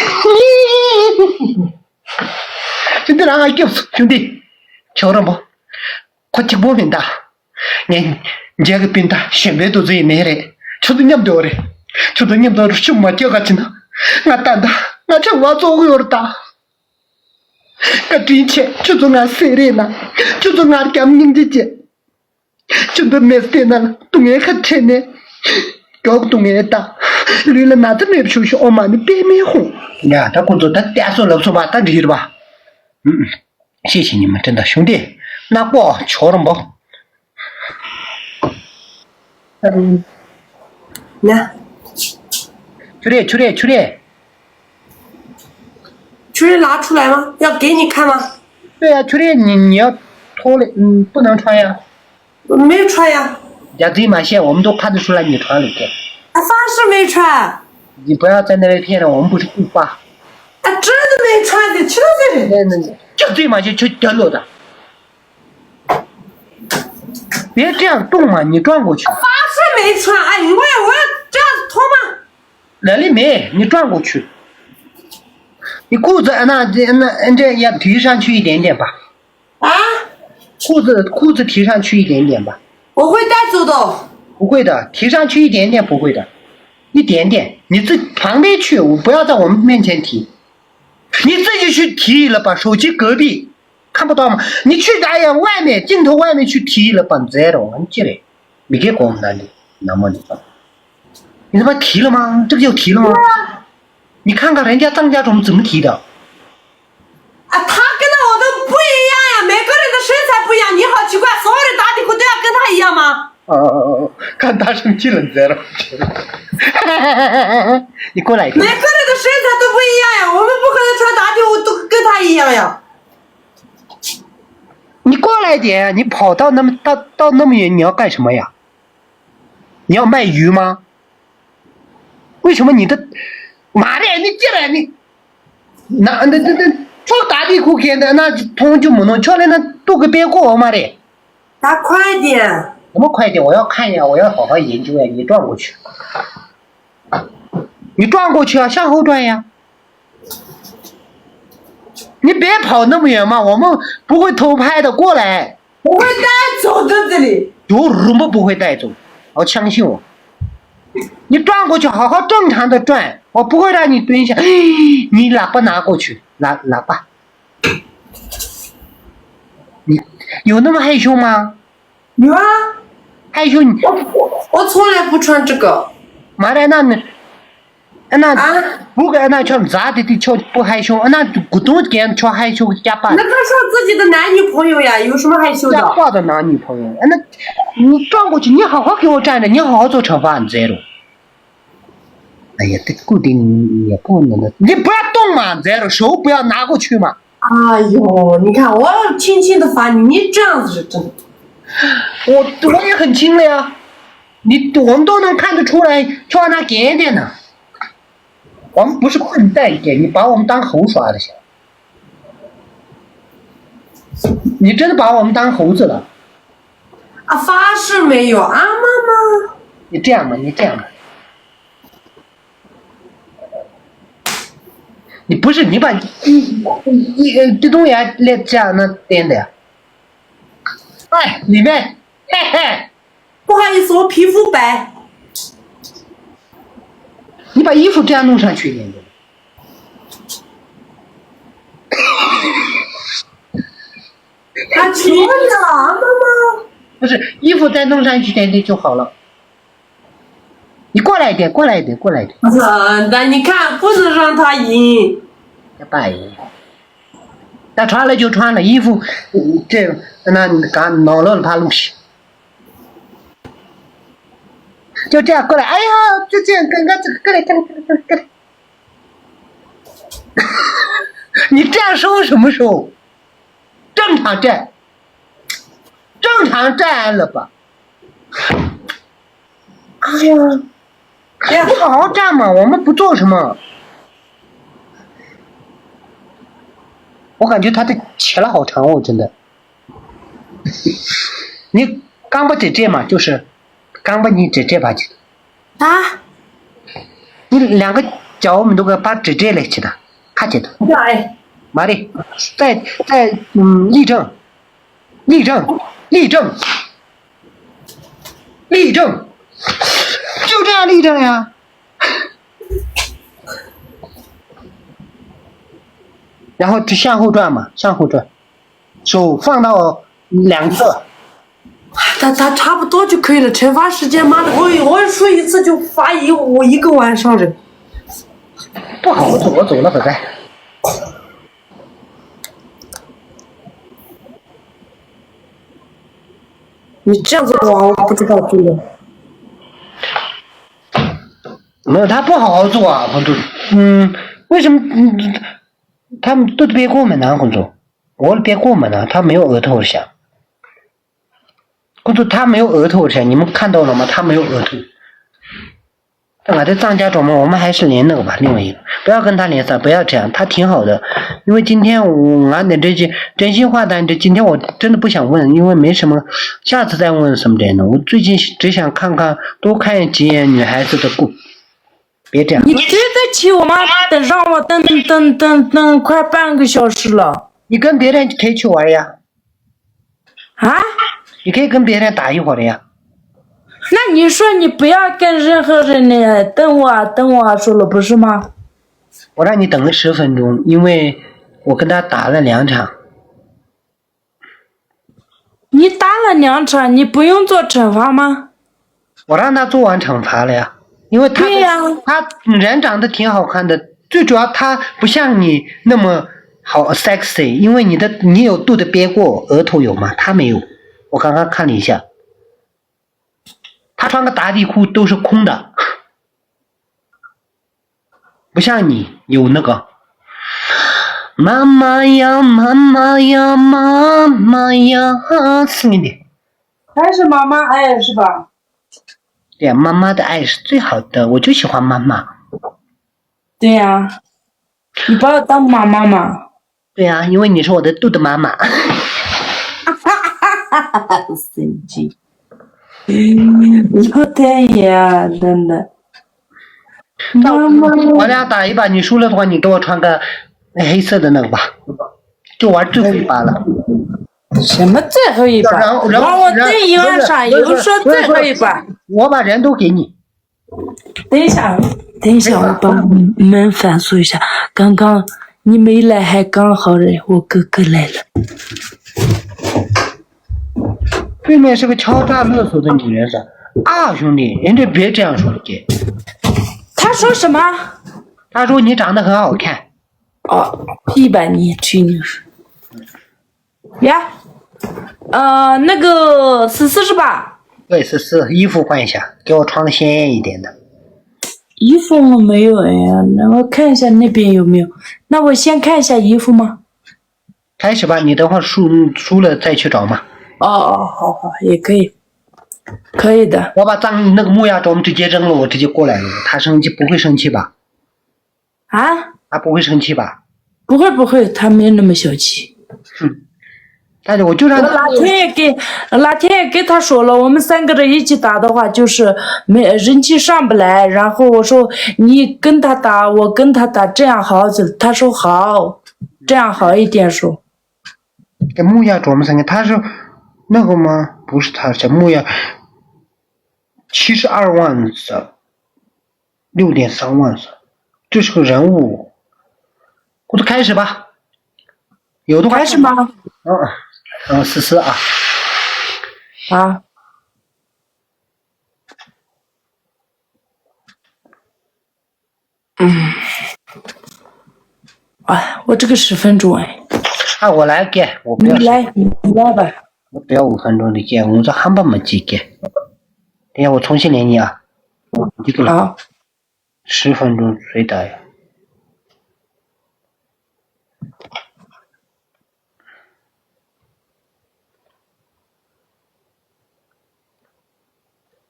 ཁྱོད་འདི་རང་ང་སྐྱོབས་སུ་ཁྱོད་འདི། ཁྱོད་རང་པོ། ཁོ་གཅིག་པོ་མིན་ད། ངས་རྗེས་ཀྱི་སྤུན་ཟླ་གཞོན་པའི་དུས་ཚོད་ཡིན་ནའི་རེད། ཁྱོད་ཚོ་མཉམ་དུ་ཡོད་རེད། ཁྱོད་ཚོ་མཉམ་དུ་རུ་ཤུགས་མ་སྐྱོད་ག་ཅི་ན། ང་ད་ད་ང་ཆང་བ་བཙོག་གི་ཡོད་རེད་ད། བཀའ་དྲིན་ཆེ་ཁྱོད་ཚོ་ང་སེ་རེད་ན། ཁྱོད་ཚོ་ང་རྒྱམ་སྙིང་རྗེ་བྱེད། ཁྱོད་ཚོ་མེ་སྟེ་ན་ལ་སྡུག་བསྔལ་ཁ་ཁྲེལ་ནས། མགྱོགས་སྡུག་བསྔལ་དང་། ལུས་ལ་ན་ཚ་མེད་པ་ཤོག་ཤོག་ཨོ་མ་ནི་པད་མའི་ཧུང་། ཡ་ད་ཁོ་ཚོ་ད་ལྟ་སོ་ལབ་སོ་བ་ད་འདྲི་ར་བ། ཤེས་ཤེས་ཉི་མ་དྲན་ད་གཞུང་དེ་ནག་པོ་ཆོག་རམ་པོ། ན། ཆུ་རེ་ཆུ་རེ་ཆུ་རེ། 去了拿出来吗？要给你看吗？对呀，去了你你要脱了，嗯，不能穿呀。我没穿呀。 假嘴马线，我们都看得出来你穿了的。啊，发誓没穿。你不要在那边骗人，我们不是故意。啊，真的没穿的，真的。那那假嘴马线就掉落的。别这样动嘛，你转过去。发誓没穿，哎，我也我也这样子 ཐོག་མ། ལ་ལི་མེད། 你转过去。你裤子那那那这样提上去一点点吧。啊？裤子裤子提上去一点点吧。我会带走的。不会的，提上去一点点不会的，一点点。你自旁边去，不要在我们面前提。你自己去提了吧，手机隔壁。 看不到吗？你去哎呀，外面镜头外面去提了吧，你这种，你这里，你给我们那里，那么你，你他妈提了吗？这个叫提了吗？你看看人家藏家种怎么提的。啊，他跟那我都不一样呀，每个人的身材不一样。你好奇怪，所有人打底裤都要跟他一样吗？哦哦哦哦，看他生气了，你再让我觉得。你过来一点。每个人的身材都不一样呀，我们不可能穿打底裤都跟他一样呀。 你过来一点，你跑到那么到到那么远，你要干什么呀？你要卖鱼吗？为什么你的妈的，你进来你，那那那那，穿打底裤给的，那通就没弄，穿的那都给别过我妈的。他快点。什么快点？我要看呀，我要好好研究呀。你转过去，你转过去啊，向后转呀。 你别跑那么远嘛，我们不会偷拍的，过来。我会带走的这里。有人不不会带走，我相信我。你转过去，好好正常的转，我不会让你蹲下。你喇叭拿过去，喇喇叭。你有那么害羞吗？ 有啊，还有你，我我我从来不穿这个。 Mara na na, na, 啊， buka na chon za de de chon bu hai shon na, gu du gen chon hai shon ya pa. 那他说自己的男女朋友呀，有什么害羞的？ Ya pa de na ni po. Ana, 你转过去，你好好给我站着，你好好做惩罚，你这种。 哎呀，这固定也不能的，你不要动嘛，你这手不要拿过去嘛。 哎呦，你看我轻轻的罚你，你这样子是真的。 我我也很轻了呀，你我们都能看得出来，就让他给点呢。我们不是笨蛋给，你把我们当猴耍的行。 你真的把我们当猴子了。 啊，发誓没有啊，妈妈。 你这样吧，你这样吧，你不是你把一一一呃这东西还来这样那颠的呀？哎，里面，嘿嘿。 不好意思，我皮肤白。 你把衣服这样弄上去一点点。 他求你了，妈妈。 不是，衣服再弄上去一点点就好了。你过来一点，过来一点，过来一点。 啊，那你看，不能让他赢。 要把赢。他穿了就穿了，衣服，嗯，这那刚弄了他东西。 就这样过来，哎呀，就这样，刚刚这个过来，过来，过来，过来，过来。你这样收什么收？正常站，正常站了吧？哎呀，哎呀，不好好站嘛，我们不做什么。我感觉他的起了好长哦，真的。 你刚把这这嘛，就是刚把你这这吧，记得。 啊？ 你两个脚我们都给把这这来，记得，看记得。 哎。 马丽，再再嗯，立正，立正，立正，立正，就这样立正呀。 然后就向后转嘛，向后转。 手放到两侧。 他他差不多就可以了，惩罚时间，妈的，我我说一次就罚一我一个晚上人。 不好，我走，我走了，拜拜。 你这样子的话，我不知道真的。 没有，他不好好做啊，朋友。嗯，为什么？嗯，他们都别过门呢，工作。 我别过门了，他没有额头像。工作他没有额头像，你们看到了吗？他没有额头。那我在藏家种嘛，我们还是连那个吧，另外一个，不要跟他连上，不要这样，他挺好的。因为今天我俺的这些真心话，但这今天我真的不想问，因为没什么，下次再问什么的呢。我最近只想看看，多看几眼女孩子的故，别这样。你对得起我吗？等让我噔噔噔噔快半个小时了。你跟别人可以去玩呀，啊？你可以跟别人打一会儿的呀。那你说你不要跟任何人呢，等我啊，等我啊，说了不是吗？我让你等了十分钟，因为我跟他打了两场。你打了两场，你不用做惩罚吗？我让他做完惩罚了呀，因为他对呀他人长得挺好看的，最主要他不像你那么好 sexy，因为你的你有肚子别过，额头有吗？他没有，我刚刚看了一下，他穿个打底裤都是空的，不像你有那个。妈妈呀，妈妈呀，妈妈呀，是你的。还是妈妈爱是吧？对呀，妈妈的爱是最好的，我就喜欢妈妈。对呀、你把我当妈妈嘛。对呀，因为你是我的肚子妈妈。神经，有点呀，真的。妈妈，我俩打一把，你输了的话，你给我穿个黑色的那个吧，就玩最后一把了。什么最后一把？然后然后让我对一万上，然后有说最后一把。我把人都给你。等一下，等一下，我把门反锁一下。刚刚你没来还刚好嘞，我哥哥来了。对面是个敲诈勒索的女人是啊，兄弟，人家别这样说的。他说什么？他说你长得很好看。哦，屁吧你，吹牛。呀，呃，那个思思是吧？对，思思，衣服换一下，给我穿个鲜艳一点的。衣服我没有哎呀，那我看一下那边有没有。那我先看一下衣服吗？开始吧，你等会儿输输了再去找嘛。哦哦，好好，也可以，可以的。我把藏那个木亚装直接扔了，我直接过来了，他生气不会生气吧？啊？他不会生气吧？不会不会，他没那么小气。但是我就让他我那天也跟那天也跟他说了，我们三个人一起打的话，就是没人气上不来。然后我说你跟他打，我跟他打，这样好。他说好，这样好一点说。这木亚琢磨三个，他是那个吗？不是，他是木亚七十二万是六点三万是，这是个人物。我都开始吧，有的话开始吗？嗯嗯，思思啊，啊，嗯，哎，我这个十分钟哎，啊，我来给，我不要，你来你来吧。我不要五分钟的给，我这还没没几给。等一下我重新连你啊，这个好，十分钟谁打呀？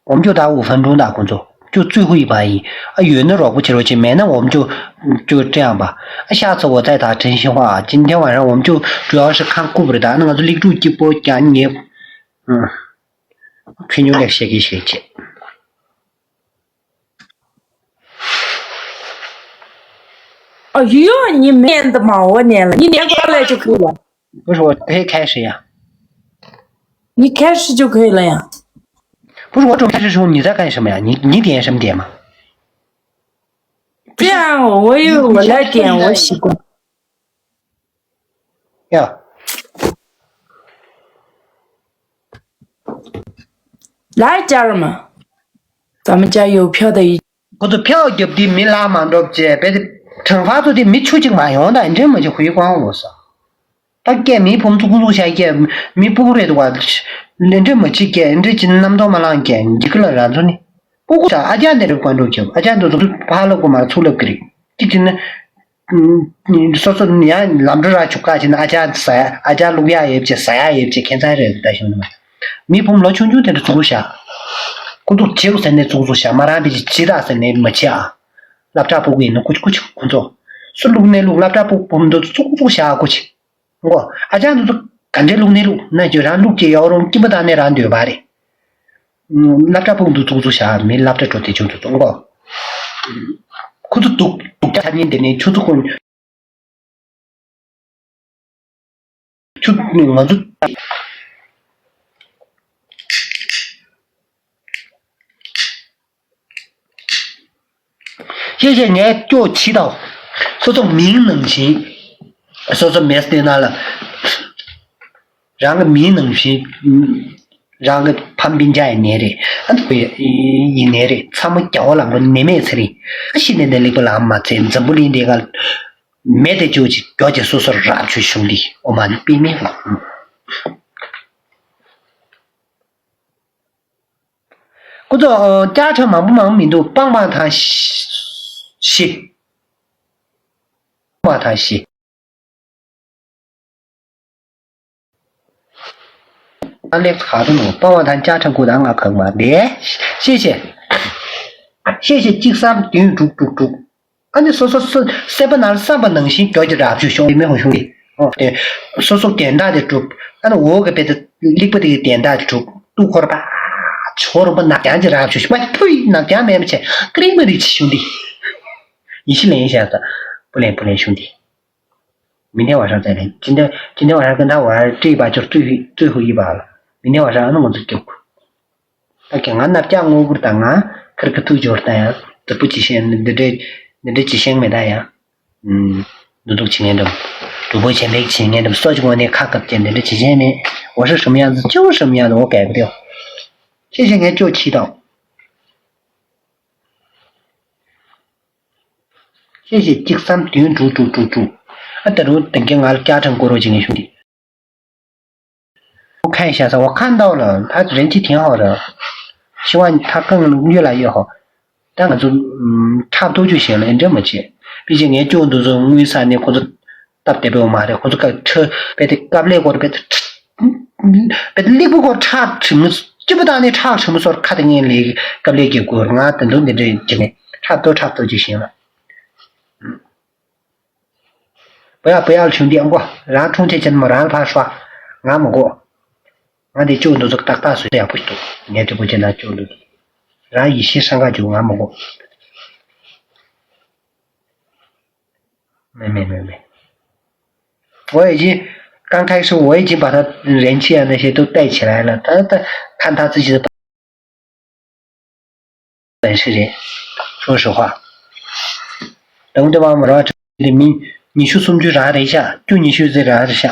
我们就打五分钟的工作，就最后一把赢。啊，有那弱不起弱去，没那我们就嗯就这样吧。啊，下次我再打真心话啊。今天晚上我们就主要是看顾不得打，那个力度几波讲你，嗯，吹牛那些给谁去。哦哟，你没连的嘛，我连了，你连过来就可以了，不是我可以开始呀，你开始就可以了呀。不是我准备开始的时候你在干什么呀？你你点什么点嘛？这样我有我来点，我习惯。呀，来，家人们，咱们家有票的一ཁོ་ཚོ་ཕྱག་རྒྱབ་དུས་མི་ལ་མ་འགྲོ་བྱས་བས་ཏེ་ཁྲང་ཧྥ་ཚོ་དེ་མི་ཆུ་གཅིག་མ་ཡོང་ད་འདྲེ་མ་ཆུ་ཧུའི་ཀོང་འོ་ས། ད་སྐད་མི་ཕུང་ཚུགས་ཚུགས་བྱ་སྐད་མི་སྤུ་གུ་རེད་འདུག་བ། ལེ་འདྲེ་མ་ཆི་སྐད་འདྲེ་ཅི་རྣམ་རྟོག་མ་ལང་སྐད་འཇིག་གི་ལ་ར་ཚོ་ནི། སྤུ་གུ་ས་ཨ་ཅག་འདི་རུ་ཀོན་འགྲོ་ཁྱབ་ཨ་ཅག་འདི་ཚོ་ཕ་ལ་གོ་མ་ཚུགས་ལབ་གི་རེད། ཅི་ཅི་ནི། སོ་སོ་ཡང་ལམ་འགྲོ་ར་ཆུ་ཁ་ཕྱིན་ཨ་ཅག་ཟ་ཡ་ཨ་ཅག་བླུག་ཡ་ཡོད་ཅེ་ཟ་ཡ་ཡོད་ཅེ་ཁྱད་མཚར་རེད་ད་ཞུ་ནི་མ། མི་ཕུང་ལོ་ཆུང་ཆུང་དེ་འདྲ་བཙུགས་བཞག་ཁོ་ཚོ་བྱེའུ་ཟེར་ནས་བཙུགས་བཙུགས་བཞག་མ་རང་བི་ཅི་ཇི་ད་ཟེར་ནས་མ་བྱེད་ཨ། སློབ་གྲྭ་ཕྲུ་གུ་ཡིན་ན་ཀུ་ཅི་ཀུ་ཅི་ཁོ་ཚོ་སུ་བླུག་ནས་བླུག་སློབ་གྲྭ་ཕྲུ་གུ་ཕུང་དུ་བཙུགས་བཙུགས་བཞག་ཀུ་ཅི། ཨོ། ཨ་ཅག་འདི་ཚོ་ག་འདྲའི་བླུག་ནས་བླུག་ན་ཁྱོད་རང་བླུག་ཅེས་ཡོག་རོང་སྐྱིད་པོ་བཏང་ནས་རང་འདོད་པ་རེད། སློབ་གྲྭ་ཕུག་འདུག་ཙུག་ཙུག་བྱ་མི་སློབ་གྲྭ་འགྲོ་དེ་ཆུང་དུ་ཙུག་གོ། ཁོ་ཚོ་སྡུག་སྡུག་ཅག་ཆ་ཉན་དེ་ནས་ཁྱོད་ཚོ་ཁོ། ཁྱོད་ནི་ང་ཚོ། ཤེས་ཤེས་ངས་སྐྱོ་ཕྱི་དང་། སོ་སོ་མིང་ནང་བཞིན། སོ་སོ་མེས་དེ་ན་ལ། རང་གི་མིང་ནང་བཞིན། རང་གི་ཕམ་སྤུན་ཀྱག་ཡིན་ནའི་རེད། ཨ་ནི་ཡིན་ནའི་རེད། ཚང་མ་རྒྱ་བོ་ལ་ངོ་ནད་མེད་ཚེ་རིང་། ཨ་ཤི་ནས་ནས་ལེགས་པོ་ལ་མ་ཚེ་འཛམ་བུ་གླིང་འདི་ག་མེད་དེ་བཅོས་ཅིག་མགྱོགས་ཀྱི་སོ་སོར་རབ་ཆོས་བྱུང་འདི་ཨོ་མ་ནི་པི་མེ་ལ། ཁོ་ཚོ་ཨ་ལྕགས་ཁྲ་མང་པོ་མང་པོ་མི་འདུག་སྤང་སྤང་ཐང་ཤི། སྤང་སྤང་ཐང་ཤི། ཨ་ལེགས་ག་རེ་ནོ་སྤང་སྤང་ཐང་ལྕགས་ཁྲ་དགུ་དང་ང་གང་མ་རེད། ཤེས་ཤེས། ཤེས་ཤེས་གཅིག་བསམ་བདུན་དྲུག་དྲུག་དྲུག་ཨ་ནི་སོ་སོ་སོ་སེམས་པ་ནང་བསམ་པ་ནང་བཞིན་མགྱོགས་ཀྱི་རབ་ཆོས་ཤོག་མི་ཧོ་ཤོག་གི་ཨོ་དེ་སོ་སོ་དན་རྟགས་དེ་གྲུབ། ཨ་ནི་འོག་གི་དཔེ་དེ་ལེགས་པ་དེ་གི་དན་རྟགས་དེ་གྲུབ། ཏུ་འཁོར་པ་ཆོ་རུ་པ་ནག་ཀྱང་གི་རབ་ཆོས་ཤོག་མ་ཕུའི་ནག་ཀྱང་མེད་མ་ཆེ་ཀ་རིང་མ་རིག་ཆི་ཤོག་འདི་ཡི་ཤི་ལེན་ཤ་ས་པུ་ལེན་པུ་ལེན་ཤོག་འདི་མི་འདེ་བ་ཧྲ་ཙ་ལེན་ཅི་འདེ་ཅི་འདེ་བ་ཧྲ་ཀི་འདའ་བ་ཧྲ་ཀྲི་བ་ཅོར་ཙུ་ཧི་ཙུ་ཧུ་ཡི་བ་ལ་མི་འདེ་བ་ཧྲ་ཨ་ནི་ང་ཚོ་སྐྱོབ། ད་ཀྱང་ང་ནབ་ཀྱག་ངོ་གུར་དང་ང་ཁིར་ཀི་ཐུག་འབྱོར་ད་ཡང་དུ་པོ་ཅི་ཤེས་ནི་འདི་འདྲའི་འདི་འདྲའི་ཅི་ཤེས་མེད་ད་ཡང་། འདུ་འདུག་བྱེད་ངན་འདུམ། གྲུ་པོ་ཆེན་པོའི་བྱེད་ངན་འདུམ་སོ་ཅི་གོ་ནས་ཁ་བཀབ་ཀྱི་འདི་འདྲའི་ཅི་ཤེས་མེད། འོ་ཧྲི་ཧྲི་མི་ཡང་ཙི་ཅི་ཧྲི་མི་ཡང་ཙི་འོ་གས་གི་དེའོ། ཤེས་ཤེས་ངས་ཅོ་ཆི་དང་། ཤེས་ཤེས་གཅིག་བསམ་བདུན་དྲུག་དྲུག་དྲུག་དྲུག་ཨ་ད་རུང་དེང་གི་ང་ལ་བསྐྱར་དྲན་སྐོར་རོགས་བྱེད་ངེས་བྱུང་སྟེ། ཁ་ཡི་ཤ་ས་འོ་ཁ་འདའོ་ལ་ད་རེན་ཅི་ཐེན་ཧོ་ར། ཤི་བ་ཐ་ཀང་གཡོ་ལ་ཡོད་ཧོ། ད་ང་ཚོ་ཁྲག་ཐོག་ཆུ་ཞེན་ལ་འདྲ་མ་བྱེད། པི་ཅི་ངས་ཅོ་འདུ་ཚོ་དངུལ་ས་ནས་ཁོ་ཚོ་སྟབས་བདེ་པོ་མ་རེད། ཁོ་ཚོ་ཀ་ཁྲ་པེ་དེ་ཀབ་ལེ་སྐོར་པེ་དེ་པེ་དེ་ལེགས་པོ་སྐོར་ཁྲག་ཁྲིམ་སྐྱིད་པོ་བཏང་ནས་ཁྲག་ཁྲིམ་སོར་ཁ་དེ་ངན་ལས་ཀབ་ལེ་གི་སྐོར་ང་དེ་འདུག་འདི་འདྲ་བྱེད་ནས་ཁྲག་ཐོག་ཁྲག་ཐོག་ཆུ་ཞེན་ལ། བུ་ཡག་བུ་ཡག་བྱུང་འདི་ཨང་གོ། རང་འཁྲུངས་ཆེ་ཆེན་མོ་རང་ལ་ཕར་ཤོག་ང་མི་དགོས། ང་འདི་ཅོ་འདུ་ཚོགས་ཏག་ཏག་བཟོས་ཡག་པོ་ཞིག་འདུག་ངས་དྲི་བ་བྱས་ན་ཅོ་འདུ། རང་ཡིད་ཤེས་སང་ག་འཇུག་ང་མི་དགོས། མེ་མེ་མེ་མེ། 我已经刚开始我已经把他人气啊那些都带起来了，他他看他自己的 本事人，说实话。དང་དེ་བ་མོ་ར་དེ་མི་ཉི་ཤུ་སུམ་ཅུ་རང་རེད་ཤག་བཅུ་ཉི་ཤུ་ཟེར་རང་རེད་ཤག་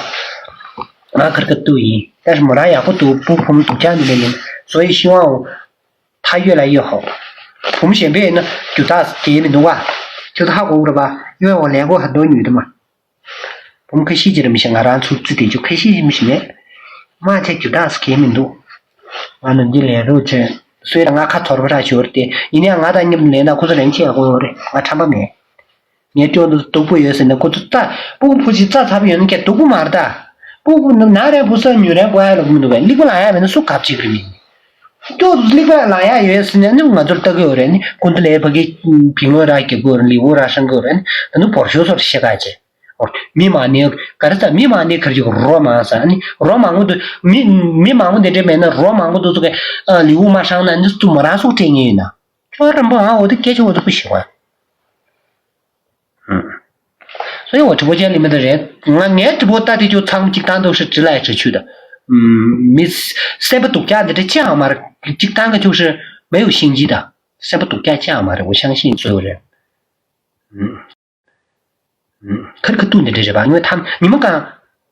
ང་ཁར་ཁ་ཏུ་ཡིན། ད་མོ་ར་ཡག་པོ་འདུག་བུ་ཕུམ་དུ་ཆ་འདི་ལ་ཡིན། 所以希望 ཐ་ཡོད་ལ་ཡོད་ཧོ། བུམ་གཞན་པས་ན་རྒྱུ་དག་གས་མི་འདུག་བ། ཁྱོད་ཧ་གོ་ར་བ། ཡོད་འོ་ལས་གོ་ཧ་འདོ་ཉུས་དུ་མ། བུམ་ཁ་ཤས་ཀྱི་རིམ་བཞིན་ང་རང་ཚུར་བརྩི་དེ་ཆུ་ཁ་ཤས་རིམ་བཞིན་མེད། མ་ཆེ་རྒྱུ་དག་གས་མི་འདུག་ང་ནི་འདི་ལས་རོགས་བྱས། སོས་ལ་ང་ཁ་ཐོར་བ་ར་ཞོར་ཏེ་ཡིན་ཡང་ང་དང་མཉམ་དུ་ལས་ན་ཁོ་ཚོ་རན་ཆེ་ཡག་པོ་ཡོད་རེད། ང་ཁྲམ་པ་མེད། ངའི་སྐྱོ་འདུག་སྡུག་པོ་ཡོད་ཟེར་ནས་ཁོ་ཚོ་རྩ་སྤུ་གུ་ཕུ་ཞིག་རྩ་ཚ་པོ་ཡོད་ན་ཁྱེད་སྡུག་པོ་མ་རེད་ད། སྤུ་གུ་ན་རེ་བུ་ས་ཉུ་རེ་བུ་ཨ་ལོག་མི་འདུག་བས་ལིག་པ་ལ་ཡ་མེད་ན་སུ་གབ་ཅིག་རེད་མིན། སྐྱོ་ལིག་པ་ལ་ཡ་ཡོད་ཟེར་ནས་ནི་ང་ཚོར་ལྟ་གི་ཡོད་རེད་ནི་ཁོ་ཚོ་ལས་ཕ་གི་བི་ངོ་ར་གི་གོ་རེད་ལི་བོ་ར་ཧྲང་གི་ཡོད་རེད་ནི་ད་ནི་བོར་ཤོ་ཚོར་ཤེས་ག་ཅེ། མི་མང་ནི་ག་རེ་ཟ་མི་མང་ནི་གར་གྱི་རོ་མང་ས་ནི་རོ་མང་པོ་འདུག་མི་མི་མང་པོ་འདི་འདྲ་མེད་ན་རོ་མང་པོ་འདུག་ཚོ་གི་ལི་བོ་མ་ཧྲང་ན་ནི་ཙུ་མ་ར་སུག་སྤྲད་ངེས་ཡིན་ན་ཁྱོད་རམ་པོ་ཨ་འོ་དེ་སྐད་ཆ་འོ་དེ་པུ་ཤེས་བ། སོ་ཡོང་བ་དྲི་བ་ཅན་ལི་མི་དེ་རེད། ང་ངའི་དྲི་བ་ལྟ་དེ་ཁྱོད་ཚང་གཅིག་ཐང་དུ་ཧྲི་དྲི་ལ་ཡ་ཁྲི་ཆུ་ད། མི་སེམས་པ་སྡུག་ཅག་འདི་འདྲ་ཅི་ཡང་མ་རེད། གཅིག་ཐང་གི་ཁྱོད་ཧྲི་མེ་ཡོ་ཤིང་ཇི་ད། སེམས་པ་སྡུག་ཅག་ཅི་ཡང་མ་རེད། འོ་ཤང་ཤིང་བཟོས་རེད། ཁར་ཁ་ཏུ་འདི་འདྲ་རེད་པ་ངོས་ཐམ་ཉི་མ་གང་།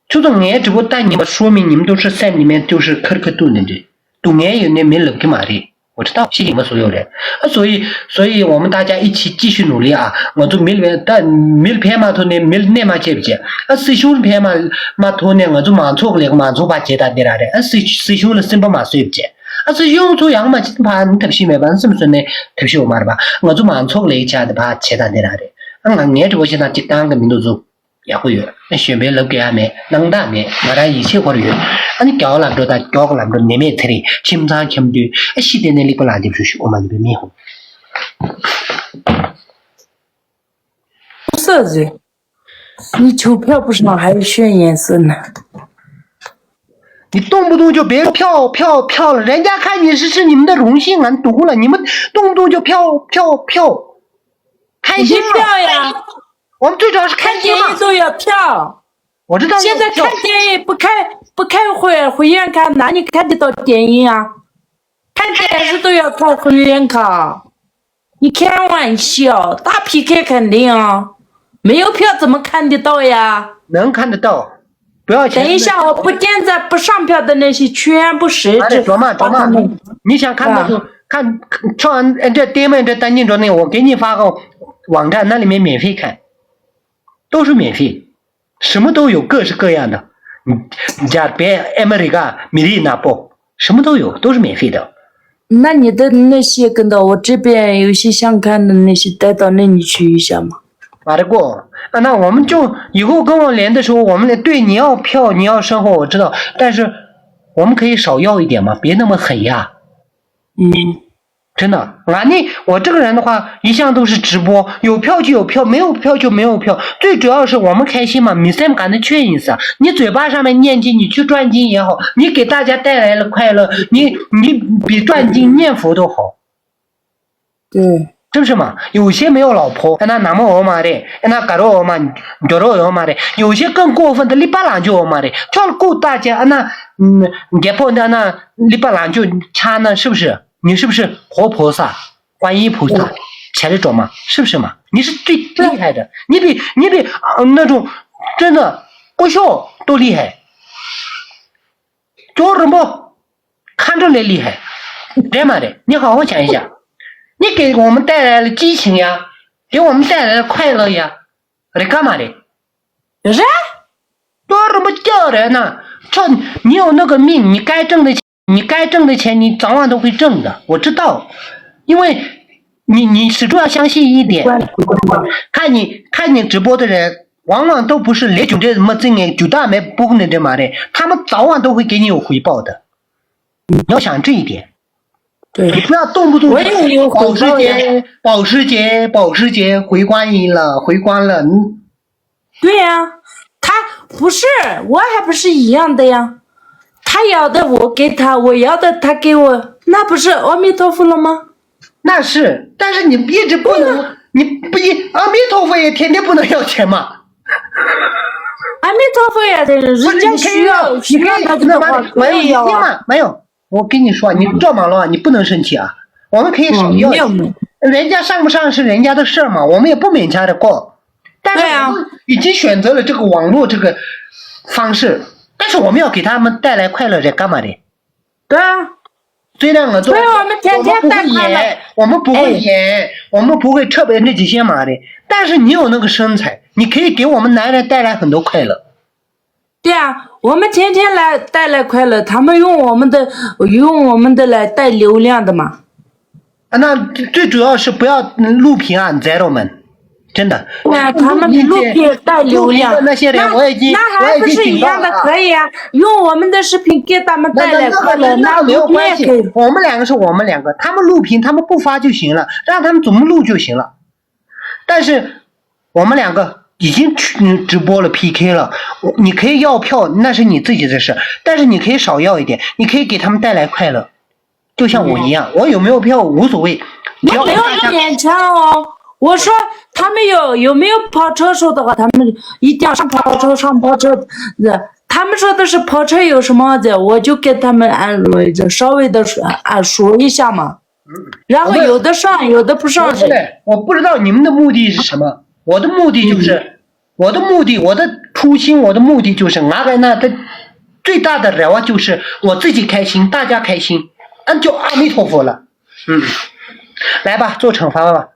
ཁྱོད་ཚོ་ངའི་དྲི་བ་ལྟ་ཉི་མ་ཧྲོ་མི་ཉིམ་དུ་ཧྲི་སེམས་ཉི་མའི་དུ་ཧྲི་ཁར་ཁ་ཏུ་འདི་འདྲ། སྡུག་བསྔལ་ཡོད་ནས་མི་ལབ་གི་མ་རེད། 我知道 ཤི་ཡིན་པ་བཟོ་ཡོད་རེད། ཨ་所以所以我们大家一起继续努力啊。 ང་ཚོ་མི་ལ་ད་མི་ལ་ཕན་མ་ཐོགས་ནས་མི་ལ་གནས་མ་བྱེད་བྱེད། ཨ་སྲིད་གཞུང་ལ་ཕན་མ་མ་ཐོགས་ནས་ང་ཚོ་མང་ཚོགས་ལས་མང་ཚོགས་ཕར་བྱེད་ད་འདི་ར་རེད། ཨ་སྲིད་སྲིད་གཞུང་ལ་སེམས་པ་མ་བཟོད་བྱེད། ཨ་སྲིད་གཞུང་ཚོ་ཡང་མ་བྱེད་ཕར་ནི་ཐབས་ཤེས་མེད་པ་ནི་སེམས་བཟོད་ནས་ཐབས་ཤེས་འོ་མ་རེད་པ། ང་ཚོ་མང་ཚོགས་ལས་བྱ་དེ་ཕར་བྱེད་ད་འདི་ར་རེད། ཨ་ང་ངའི་དྲི་བ་བྱེད་ན་གཅིག་བཏང་གི་མི་འདུག་ཚུགས། ཡག་པོ་ཡོད། གཞོན་པའི་ལབ་དགོས་ཡ་མེད། སྣང་དག་མེད། ང་རང་ཡིད་ཆེས་སྐོར་ཡོད། ཨ་ནི་རྒྱ་བ་ལམ་འགྲོ་དང་མགྱོགས་ལམ་འགྲོ་ནད་མེད་ཚེ་རིང་ཁྱིམ་ཚང་འཁྱམ་དུས་ཨ་ཤི་དེ་ནས་ལེགས་པ་ལ་འདེབས་ཤོག་ཤོག་ཨོ་མ་ནི་བའི་མི་ཧོ། 不是的，你求票不是吗？还是宣言是呢？你动不动就别票票票了，人家看你是是你们的荣幸啊，你赌了，你们动不动就票票票。你就票呀，我们最主要是看看电影电影。都要票。我知道现在看电影不开不开会会员卡，哪里看得到电影啊？看电视都要开会员卡。你开玩笑，打P K肯定啊，没有票怎么看得到呀？能看得到，不要钱。等一下，我不点赞不上票的那些全部设置。哎，卓玛，卓玛，你想看的时候看，看完这电影这单进卓那，我给你发个网站，那里面免费看，都是免费，什么都有，各式各样的。你你家别America米丽那不，什么都有，都是免费的。那你的那些跟到我这边有些想看的那些带到那里去一下嘛。啊，这个，啊，那我们就以后跟我连的时候，我们连对你要票，你要生活，我知道，但是我们可以少要一点嘛，别那么狠呀。嗯，真的，俺呢，我这个人的话，一向都是直播，有票就有票，没有票就没有票。最主要是我们开心嘛，没什么感的缺意思啊。你嘴巴上面念经，你去转经也好，你给大家带来了快乐，你你比转经念佛都好。对，是不是嘛？有些没有老婆，那南无阿妈的，那嘎罗阿妈，九罗阿妈的，有些更过分的，里巴兰就阿妈的，叫顾大家那，嗯，给破的那里巴兰就掐呢，是不是？你是不是活菩萨、观音菩萨、伽利卓嘛？是不是嘛？你是最厉害的，你比你比啊、那种真的不孝都厉害。 叫什么？看着来厉害，对吗的？你好好想一想，你给我们带来了激情呀，给我们带来了快乐呀，来干嘛的？人叫什么叫人呢？这你有那个命，你该挣的钱，你该挣的钱，你早晚都会挣的，我知道，因为你你始终要相信一点，看你看你直播的人，往往都不是来就这么挣哎，就大没不可能这么的，他们早晚都会给你有回报的。你要想这一点，对，你不要动不动我也有保时回报呀。捷，保时捷，保时捷，回光一了，回光了，嗯，对呀、他不是，我还不是一样的呀。他要的我给他，我要的他给我，那不是阿弥陀佛了吗？那是，但是你一直不能，你不一阿弥陀佛也天天不能要钱嘛。阿弥陀佛呀，人家需要需要他这个话可以要啊。没有，没有，我跟你说，你这么了，你不能生气啊。我们可以少要一些，嗯，没有没有人家上不上是人家的事儿嘛，我们也不勉强的过。但是对啊我们已经选择了这个网络这个方式，但是我们要给他们带来快乐，这干嘛的？对啊，虽然我做，所以我们天天我们不会带快乐演，我们不会演，我们不会特别那几些嘛的，但是你有那个身材，你可以给我们男人带来很多快乐。对啊，我们天天来带来快乐，他们用我们的用我们的来带流量的嘛。啊，那最最主要是不要录屏啊，你知道吗？真的。对啊，他们录屏带流量，录屏的那些人，我已经那那还不是一样的，可以啊，用我们的视频给他们带来快乐，那那那个没有关系我们也可以。，我们两个是我们两个，他们录屏他们不发就行了，让他们怎么录就行了。但是我们两个已经去嗯直播了 P K 了，我你可以要票，那是你自己的事，但是你可以少要一点，你可以给他们带来快乐，就像我一样，我有没有票无所谓，只要我没有大家勉强哦。我说他们有有没有跑车手的话，他们一定要上跑车上跑车，他们说的是跑车有什么的，我就跟他们按稍微的说啊说一下嘛。然后有的上，有的不上。对，我不知道你们的目的是什么，我的目的就是，我的目的，我的初心，我的目的就是，俺跟那的最大的愿望就是我自己开心，大家开心，俺就阿弥陀佛了。嗯，来吧，做惩罚吧。